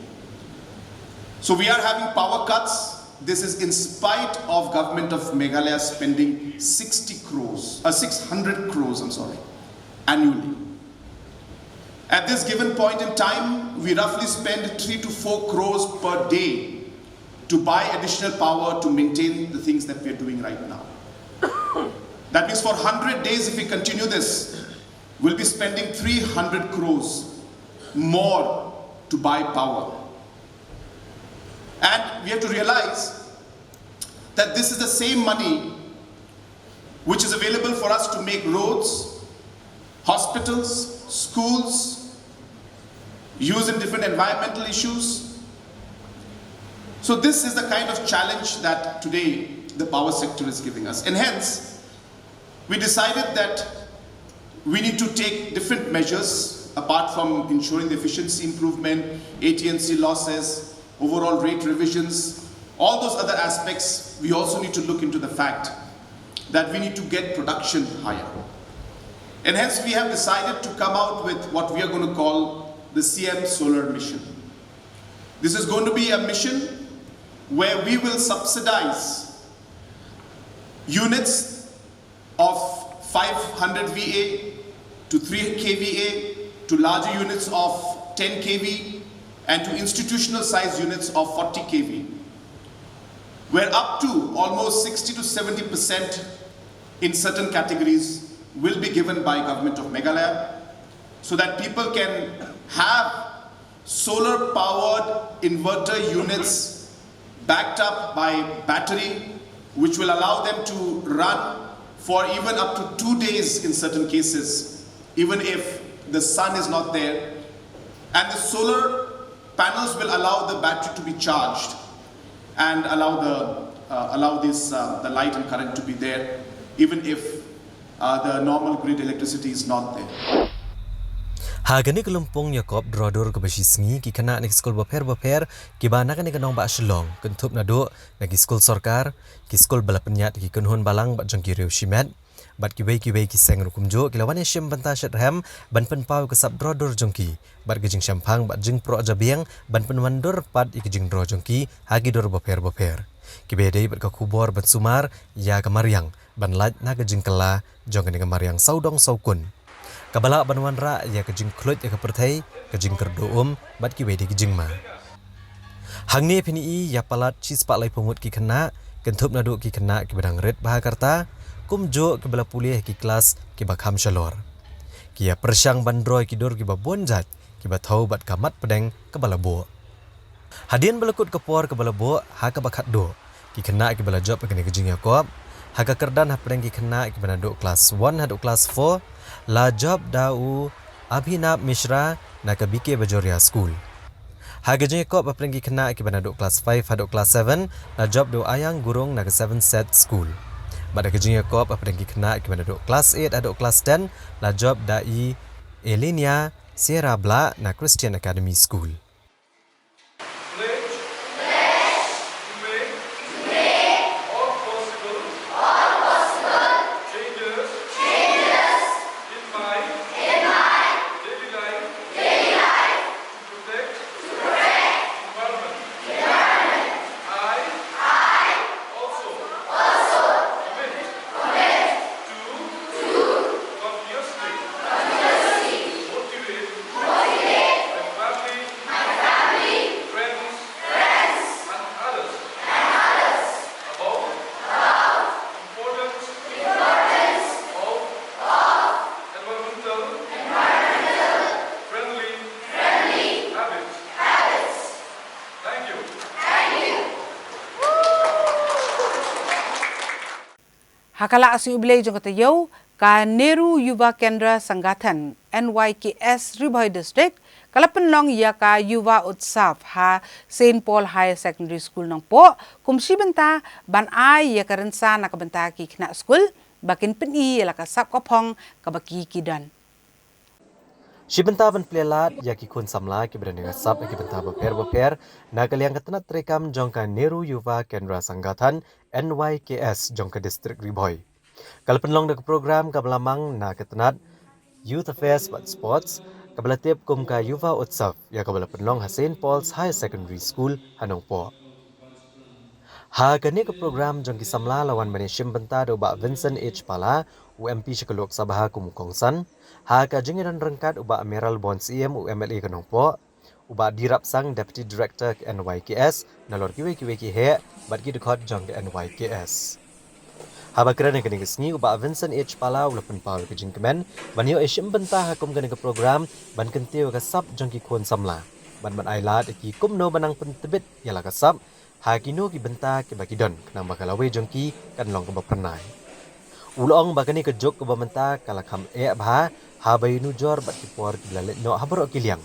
So we are having power cuts. This is in spite of Government of Meghalaya spending sixty crores, uh, six hundred crores, I'm sorry, annually. At this given point in time, we roughly spend three to four crores per day to buy additional power to maintain the things that we are doing right now. That means for one hundred days, if we continue this, we'll be spending three hundred crores more to buy power. And we have to realize that this is the same money which is available for us to make roads, hospitals, schools, use in different environmental issues. So this is the kind of challenge that today the power sector is giving us. And hence, we decided that we need to take different measures apart from ensuring the efficiency improvement, A T and C losses, overall rate revisions, all those other aspects. We also need to look into the fact that we need to get production higher. And hence, we have decided to come out with what we are going to call the C M Solar Mission. This is going to be a mission where we will subsidize units of five hundred V A to three K V A to larger units of ten K V and to institutional size units of forty K V, where up to almost sixty to seventy percent in certain categories will be given by Government of Meghalaya, so that people can have solar powered inverter units backed up by battery, which will allow them to run for even up to two days in certain cases, even if the sun is not there. And the solar panels will allow the battery to be charged and allow the uh, allow this uh, the light and current to be there, even if uh, the normal grid electricity is not there. Ha kane ka lympung ïakob droh dur kaba shi sngi, ki khynnah na ki skul bapher bapher kiba na kane ka nongbah Shillong, kynthup naduh na ki skul sorkar, ki skul ba la pynïaid da ki kynhun balang bad jong ki riew shimet, bad kiwei kiwei ki seng ruh kumjuh, ki la wan ïashim bynta shitrhem ban pynpaw ïa ka sap droh dur jong ki bad ka jingshemphang bad jingproh jabieng ban pynwandur pat ïa ka jingdroh jong ki ha ki dur bapher bapher. Kiba ïadei bad ka khubor ban sumar ïa ka mariang ban lait na ka jingkylla jong kane ka mariang sawdong sawkun, kaba lah ban wanrah ïa ka jingkhluit ïa ka pyrthei, ka jingkyrduh um bad kiwei de ki jingma. Hangne phin ïohi ïa palat shispah laiphew ngut ki khynnah, kynthup naduh ki khynnah kiba dang rit bha ka rta, kumjuh kiba la pule ha ki klas kiba kham shalor. Ki ïa pyrshang ban droh ïa ki dur kiba bun jait, kiba thew bad ka mat pdeng kaba la buh. Hadien ba la kut ka por kaba la buh ha kaba khatduh, ki khynnah kiba la jop ha kane ka jingïakob, ha ka kyrdan hapdeng ki khynnah kiba naduh klas one haduh klas four, la jop da u Abhinav Mishra na ka B K Bajoria School. Ha ka jingïakob hapdeng ki khynnah kiba naduh klas five haduh klas seven, la jop da u Ayang Gurung na ka Seven Set School. Bad ha ka jingïakob hapdeng ki khynnah kiba naduh klas eight haduh klas ten, la jop da i Elinia Sierra Blah na Christian Academy School. Pledge to make all possible changes in my daily life to protect the environment. I also commit Ha ka la sngi U Blei jong ka taïew, ka Nehru Yuva Kendra Sangathan, N Y K S, Ri Bhoi District, ka la pynlong ïa ka Yuva Utsav ha Saint Paul Higher Secondary School Nongpoh, kum shi bynta ban ai ïa ka rynsan na ka bynta ki khynnah skul, ba kin pyni ïa la ka sap ka phong kaba ki ki don. Shi bynta ban plie lad ïa ki khun samla kiba don ïa ka sap ïa ki bynta bapher bapher, na ka liang ka tnat treikam jong ka Nehru Yuva Kendra Sangathan, N Y K S, jong ka District Ri Bhoi. Ka la pynlong da ka program kaba la mang na ka tnat Youth Affairs bad Sports, kaba la tip kum ka Yuva Utsav, ïa kaba la pynlong ha Saint Paul's Higher Secondary School ha Nongpoh. Ha kane ka program jong ki samla la wan ban ïashim bynta da u Bah Vincent H Pala, u M P sha ka Lok Sabha kum u kongsan. Ha ka jingïadon ryngkat u Bah Mayralborn Syiem, u M L A ka Nongpoh, u Bah D Rapsang, Deputy Director ka N Y K S, nalor kiwei kiwei ki heh bad ki dkhot jong ka N Y K S. Haba kren ha kane ka sngi, u Bah Vincent H Pala u la pynpaw ïa ka jingkmen ban ïoh ïashim bynta ha kum kane ka program ban kyntiew ïa ka sap jong ki khun samla bad ban ai lad ïa ki kumno ban nang pyntbit ïa la ka sap ha kino ki bynta kiba ki don, khnang ba ka lawei jong ki kan long kaba phyrnai. U la ong ba kane ka juk kaba mynta ka la kham eh bha haba ïanujor bad ki por kiba la leit noh ha baroh ki liang.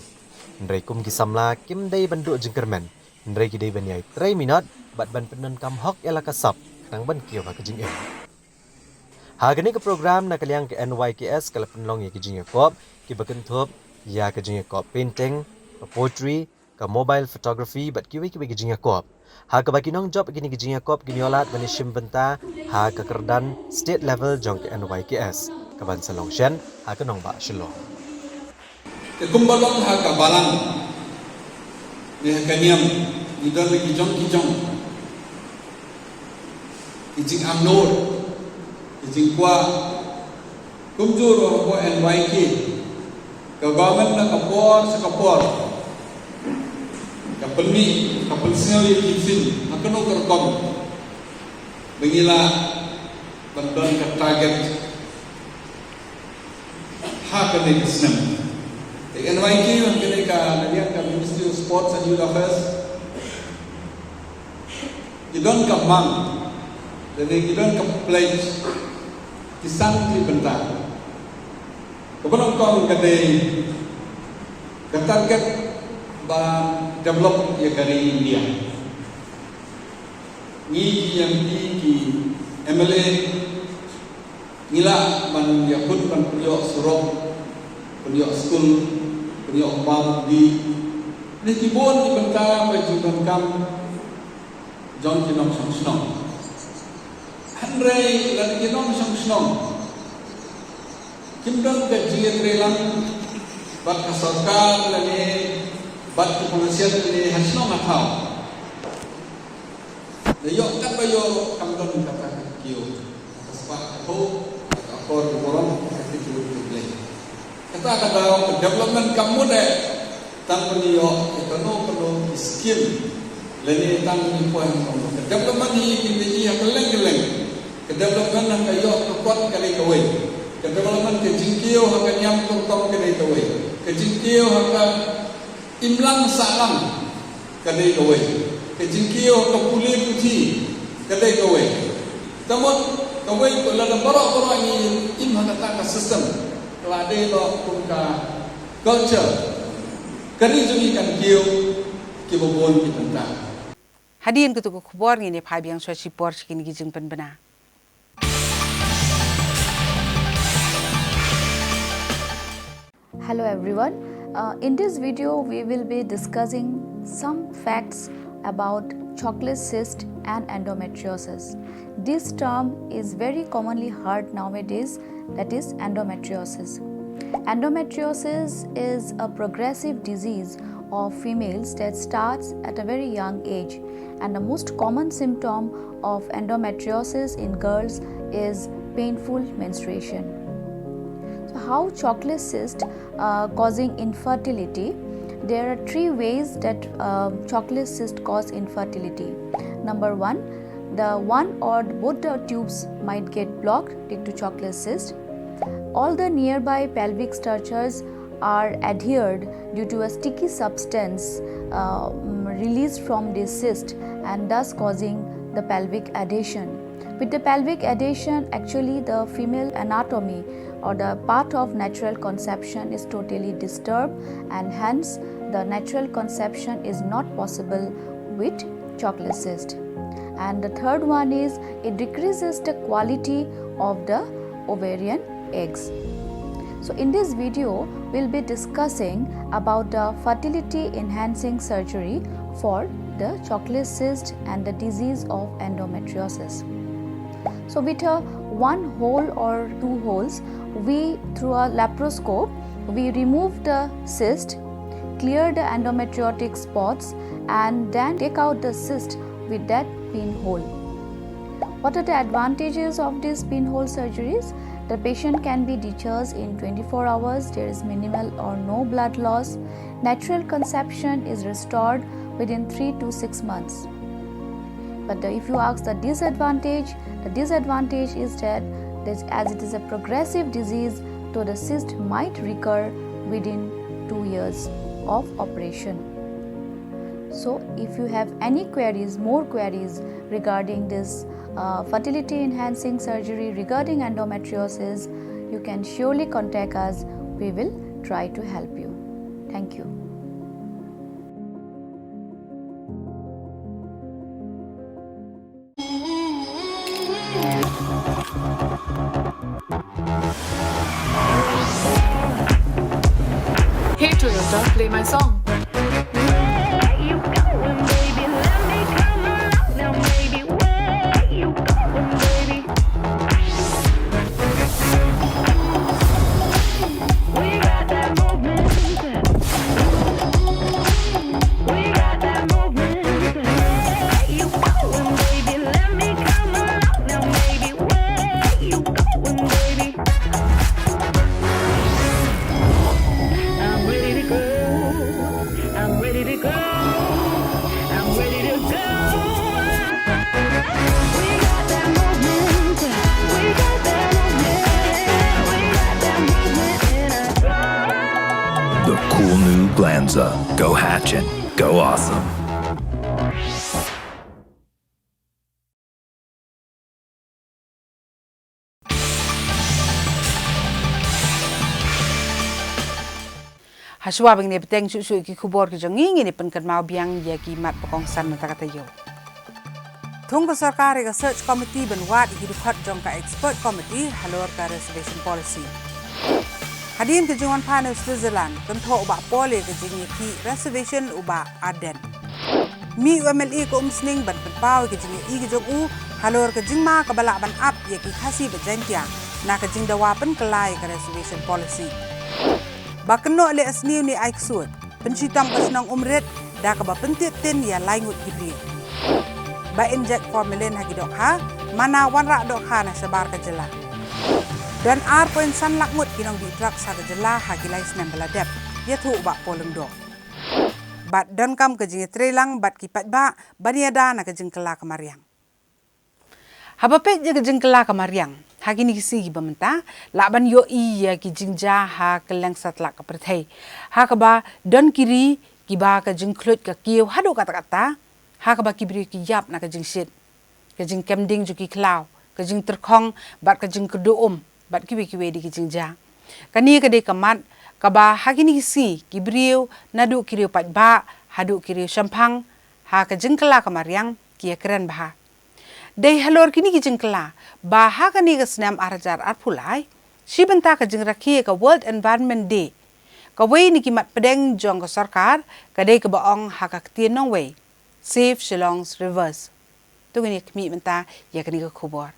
Hynrei kum ki samla kim dei ban duh jingkyrmen, hynrei ki dei ban ïai trei minot bad ban pyndonkam hok ïa la ka sap, khnang ban kiew ha ka jingim. Ha kane ka program, na ka liang ka N Y K S ka la pynlong ïa ki jingïakop kiba kynthup ïa ka jingïakop painting, ka poetry, ka mobile photography bad kiwei kiwei ki jingïakop. Ha kaba ki nongjop kine ki jingïakop kin ïoh lad ban ïashim bynta ha ka kyrdan state level jong ka N Y K S, kaban sa long shen ha ka nongbah Shillong. Te kumba long ha ka balang ne ha ka niam, ngi don la ki jong ki jong ki jingangnud, ki jingkwah. Kumjuh ruh hapoh N Y K, ka government na ka por sha ka por ka pynmih, ka pynsngew ïa ki film ha kano ka rukom ba ngi lah ban don ka target ha kane ka snem. Te N Y K, ha kane ka, na liang ka Ministry of Sports and Youth Affairs, ki don ka mang, lane ki don ka pledge, ki san tylli bynta. Kaba nyngkong ka dei ka target ban develop ïa ka ri India. Ngi ki M P, ki M L A, ngi lah ban ïakut ban pynïoh surok, pynïoh skul, pynïoh pump dih, ne ki bun ki bynta ba jingdonkam jong ki nongshong shnong. Hynrei lada ki nongshong shnong kim don ka jingïatreilang bad ka sorkar lane bad ki pynïasoh lane ha shnong ha thaw, la ïoh katba ïoh ruh kam don kata ka kiew, ka spah ka thaw, ka akor ka burom, ka kiew ka Blei. Kata ka daw ka development kam mut eh tang ban ïoh ïa kano kano ki skim lane tang ban ïoh poi ha kano. Ka development hi kin ïa kylleng kylleng. Ka development ha ka ïoh ka kot ka dei kawei. Ka development ka jingkiew ha ka niam ka rukom ka dei kawei. Ka jingkiew ha ka imlang sahlang ka dei kawei. Ka jingkiew ha ka pule puthi ka dei kawei. Te mut kawei ka, lada baroh baroh ngi im ha kata ka system, ka la dei noh kum ka culture. Ka ri jong ngi kan kiew kiba bun ki bynta. Hadien kito ki khubor, ngin ïa phai biang shuwa shipor sha kine ki jingpynbna. Hello everyone. Uh, in this video, we will be discussing some facts about chocolate cyst and endometriosis. This term is very commonly heard nowadays, that is endometriosis. Endometriosis is a progressive disease of females that starts at a very young age, and the most common symptom of endometriosis in girls is painful menstruation. So, how chocolate cyst uh, causing infertility? There are three ways that uh, chocolate cyst cause infertility. Number one, the one or both the tubes might get blocked due to chocolate cyst. All the nearby pelvic structures are adhered due to a sticky substance uh, mm, released from this cyst, and thus causing the pelvic adhesion. With the pelvic adhesion, actually the female anatomy or the path of natural conception is totally disturbed, and hence the natural conception is not possible with chochlear cyst. And the third one is it decreases the quality of the ovarian eggs. So in this video, we'll be discussing about the fertility enhancing surgery for the chochlear cyst and the disease of endometriosis. So with a one hole or two holes, we, through a laparoscope, we remove the cyst, clear the endometriotic spots, and then take out the cyst with that pinhole. What are the advantages of these pinhole surgeries? The patient can be discharged in twenty-four hours, there is minimal or no blood loss. Natural conception is restored within three to six months. But the, if you ask the disadvantage, the disadvantage is that this, as it is a progressive disease, so the cyst might recur within two years of operation. So, if you have any queries, more queries regarding this uh, fertility enhancing surgery, regarding endometriosis, you can surely contact us. We will try to help you. Thank you. Hey Toyota, play my song. Where you going, baby? Let me come around now, baby. Where you going, baby? We got that movement. We got that movement. Where you going, baby? Let me come around now, baby. Where you going, baby? I'm ready to go. I'm ready to go. I'm ready to go. We got that movement. We got that movement. We got that movement in us. The cool new Glanza. Go Hatchin'. Go awesome. Hashwa ba ngin ïa bteng shuh shuh ïa ki khubor ki jong ngi, ngin ïa pynkynmaw biang ïa ki mat ba kongsan mynta ka taïew. Thung ka sorkar ïa ka search committee ban wad ïa ki dkhot jong ka expert committee halor ka reservation policy. Hadien ka jingwan phai na Switzerland, kynthoh u Bah Paul ïa ka jingïakhih reservation u Bah Ardent. Mih u M L A ka Umsning ban pynpaw ïa ka jingïohi ka jong u halor ka jingma kaba lah ban ap ïa ki Khasi bad Jaiñtia na ka jingdawa pynkylla ïa ka reservation policy. Ba kynnoh leh sniew ne ai ksuid, pynshitom ka shnong Umrit da kaba pyntip tin ïa lai ngut ki briew. Ba inject formalin ha ki dohkha, mana wanrah dohkha na shabar ka jylla. Don ar point san lak ngut ki nongdih drugs ha ka jylla ha ki lai snem ba la dep, ïathuh u Bah Paul Lyngdoh. Bad donkam ka jingïatreilang bad ki paidbah ban ïada na ka jingkylla ka mariang. Haba peit ïa ka jingkylla ka mariang ha kine ki sngi kiba mynta, lah ban ïohi ïa ki jingjia ha kylleng satlak ka pyrthei, ha kaba don ki ri kiba ka jingkhluit ka kiew haduh katta katta, ha kaba ki briew ki ïap na ka jingshit, ka jingkem ding jong ki khlaw, ka jingtyrkhong bad ka jingkyrduh um bad kiwei kiwei de ki jingjia. Kane ka dei ka mat kaba ha kine ki sngi ki briew naduh ki riew paidbah haduh ki riew shemphang ha ka jingkylla ka mariang ki ïakren bha. Dei halor kine ki jingkylla ba ha kane ka snem ar hajar arphew lai, shi bynta ka jingrakhe ka World Environment Day, kawei na ki mat pdeng jong ka sorkar ka dei kaba ong ha ka ktien nongwei, Save Shillong's Rivers. To ngin ïa khmih mynta ïa kane ka khubor.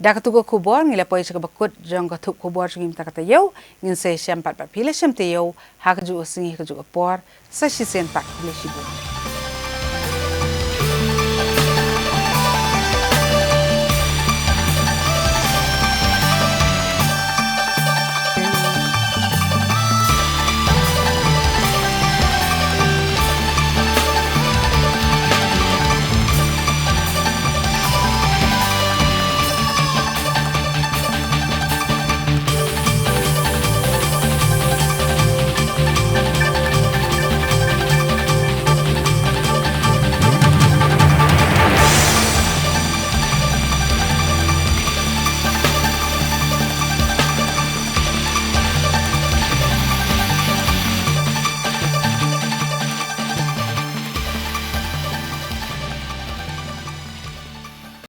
Da katu ka khubor ngi la poi sha kaba kut jong ka thup khubor jong ngi mynta ka taïew. Ngin sa ïashem pat bad phi la shem taïew ha kajuh ka sngi ha kajuh ka por. Sa shisien pat, khublei shibun.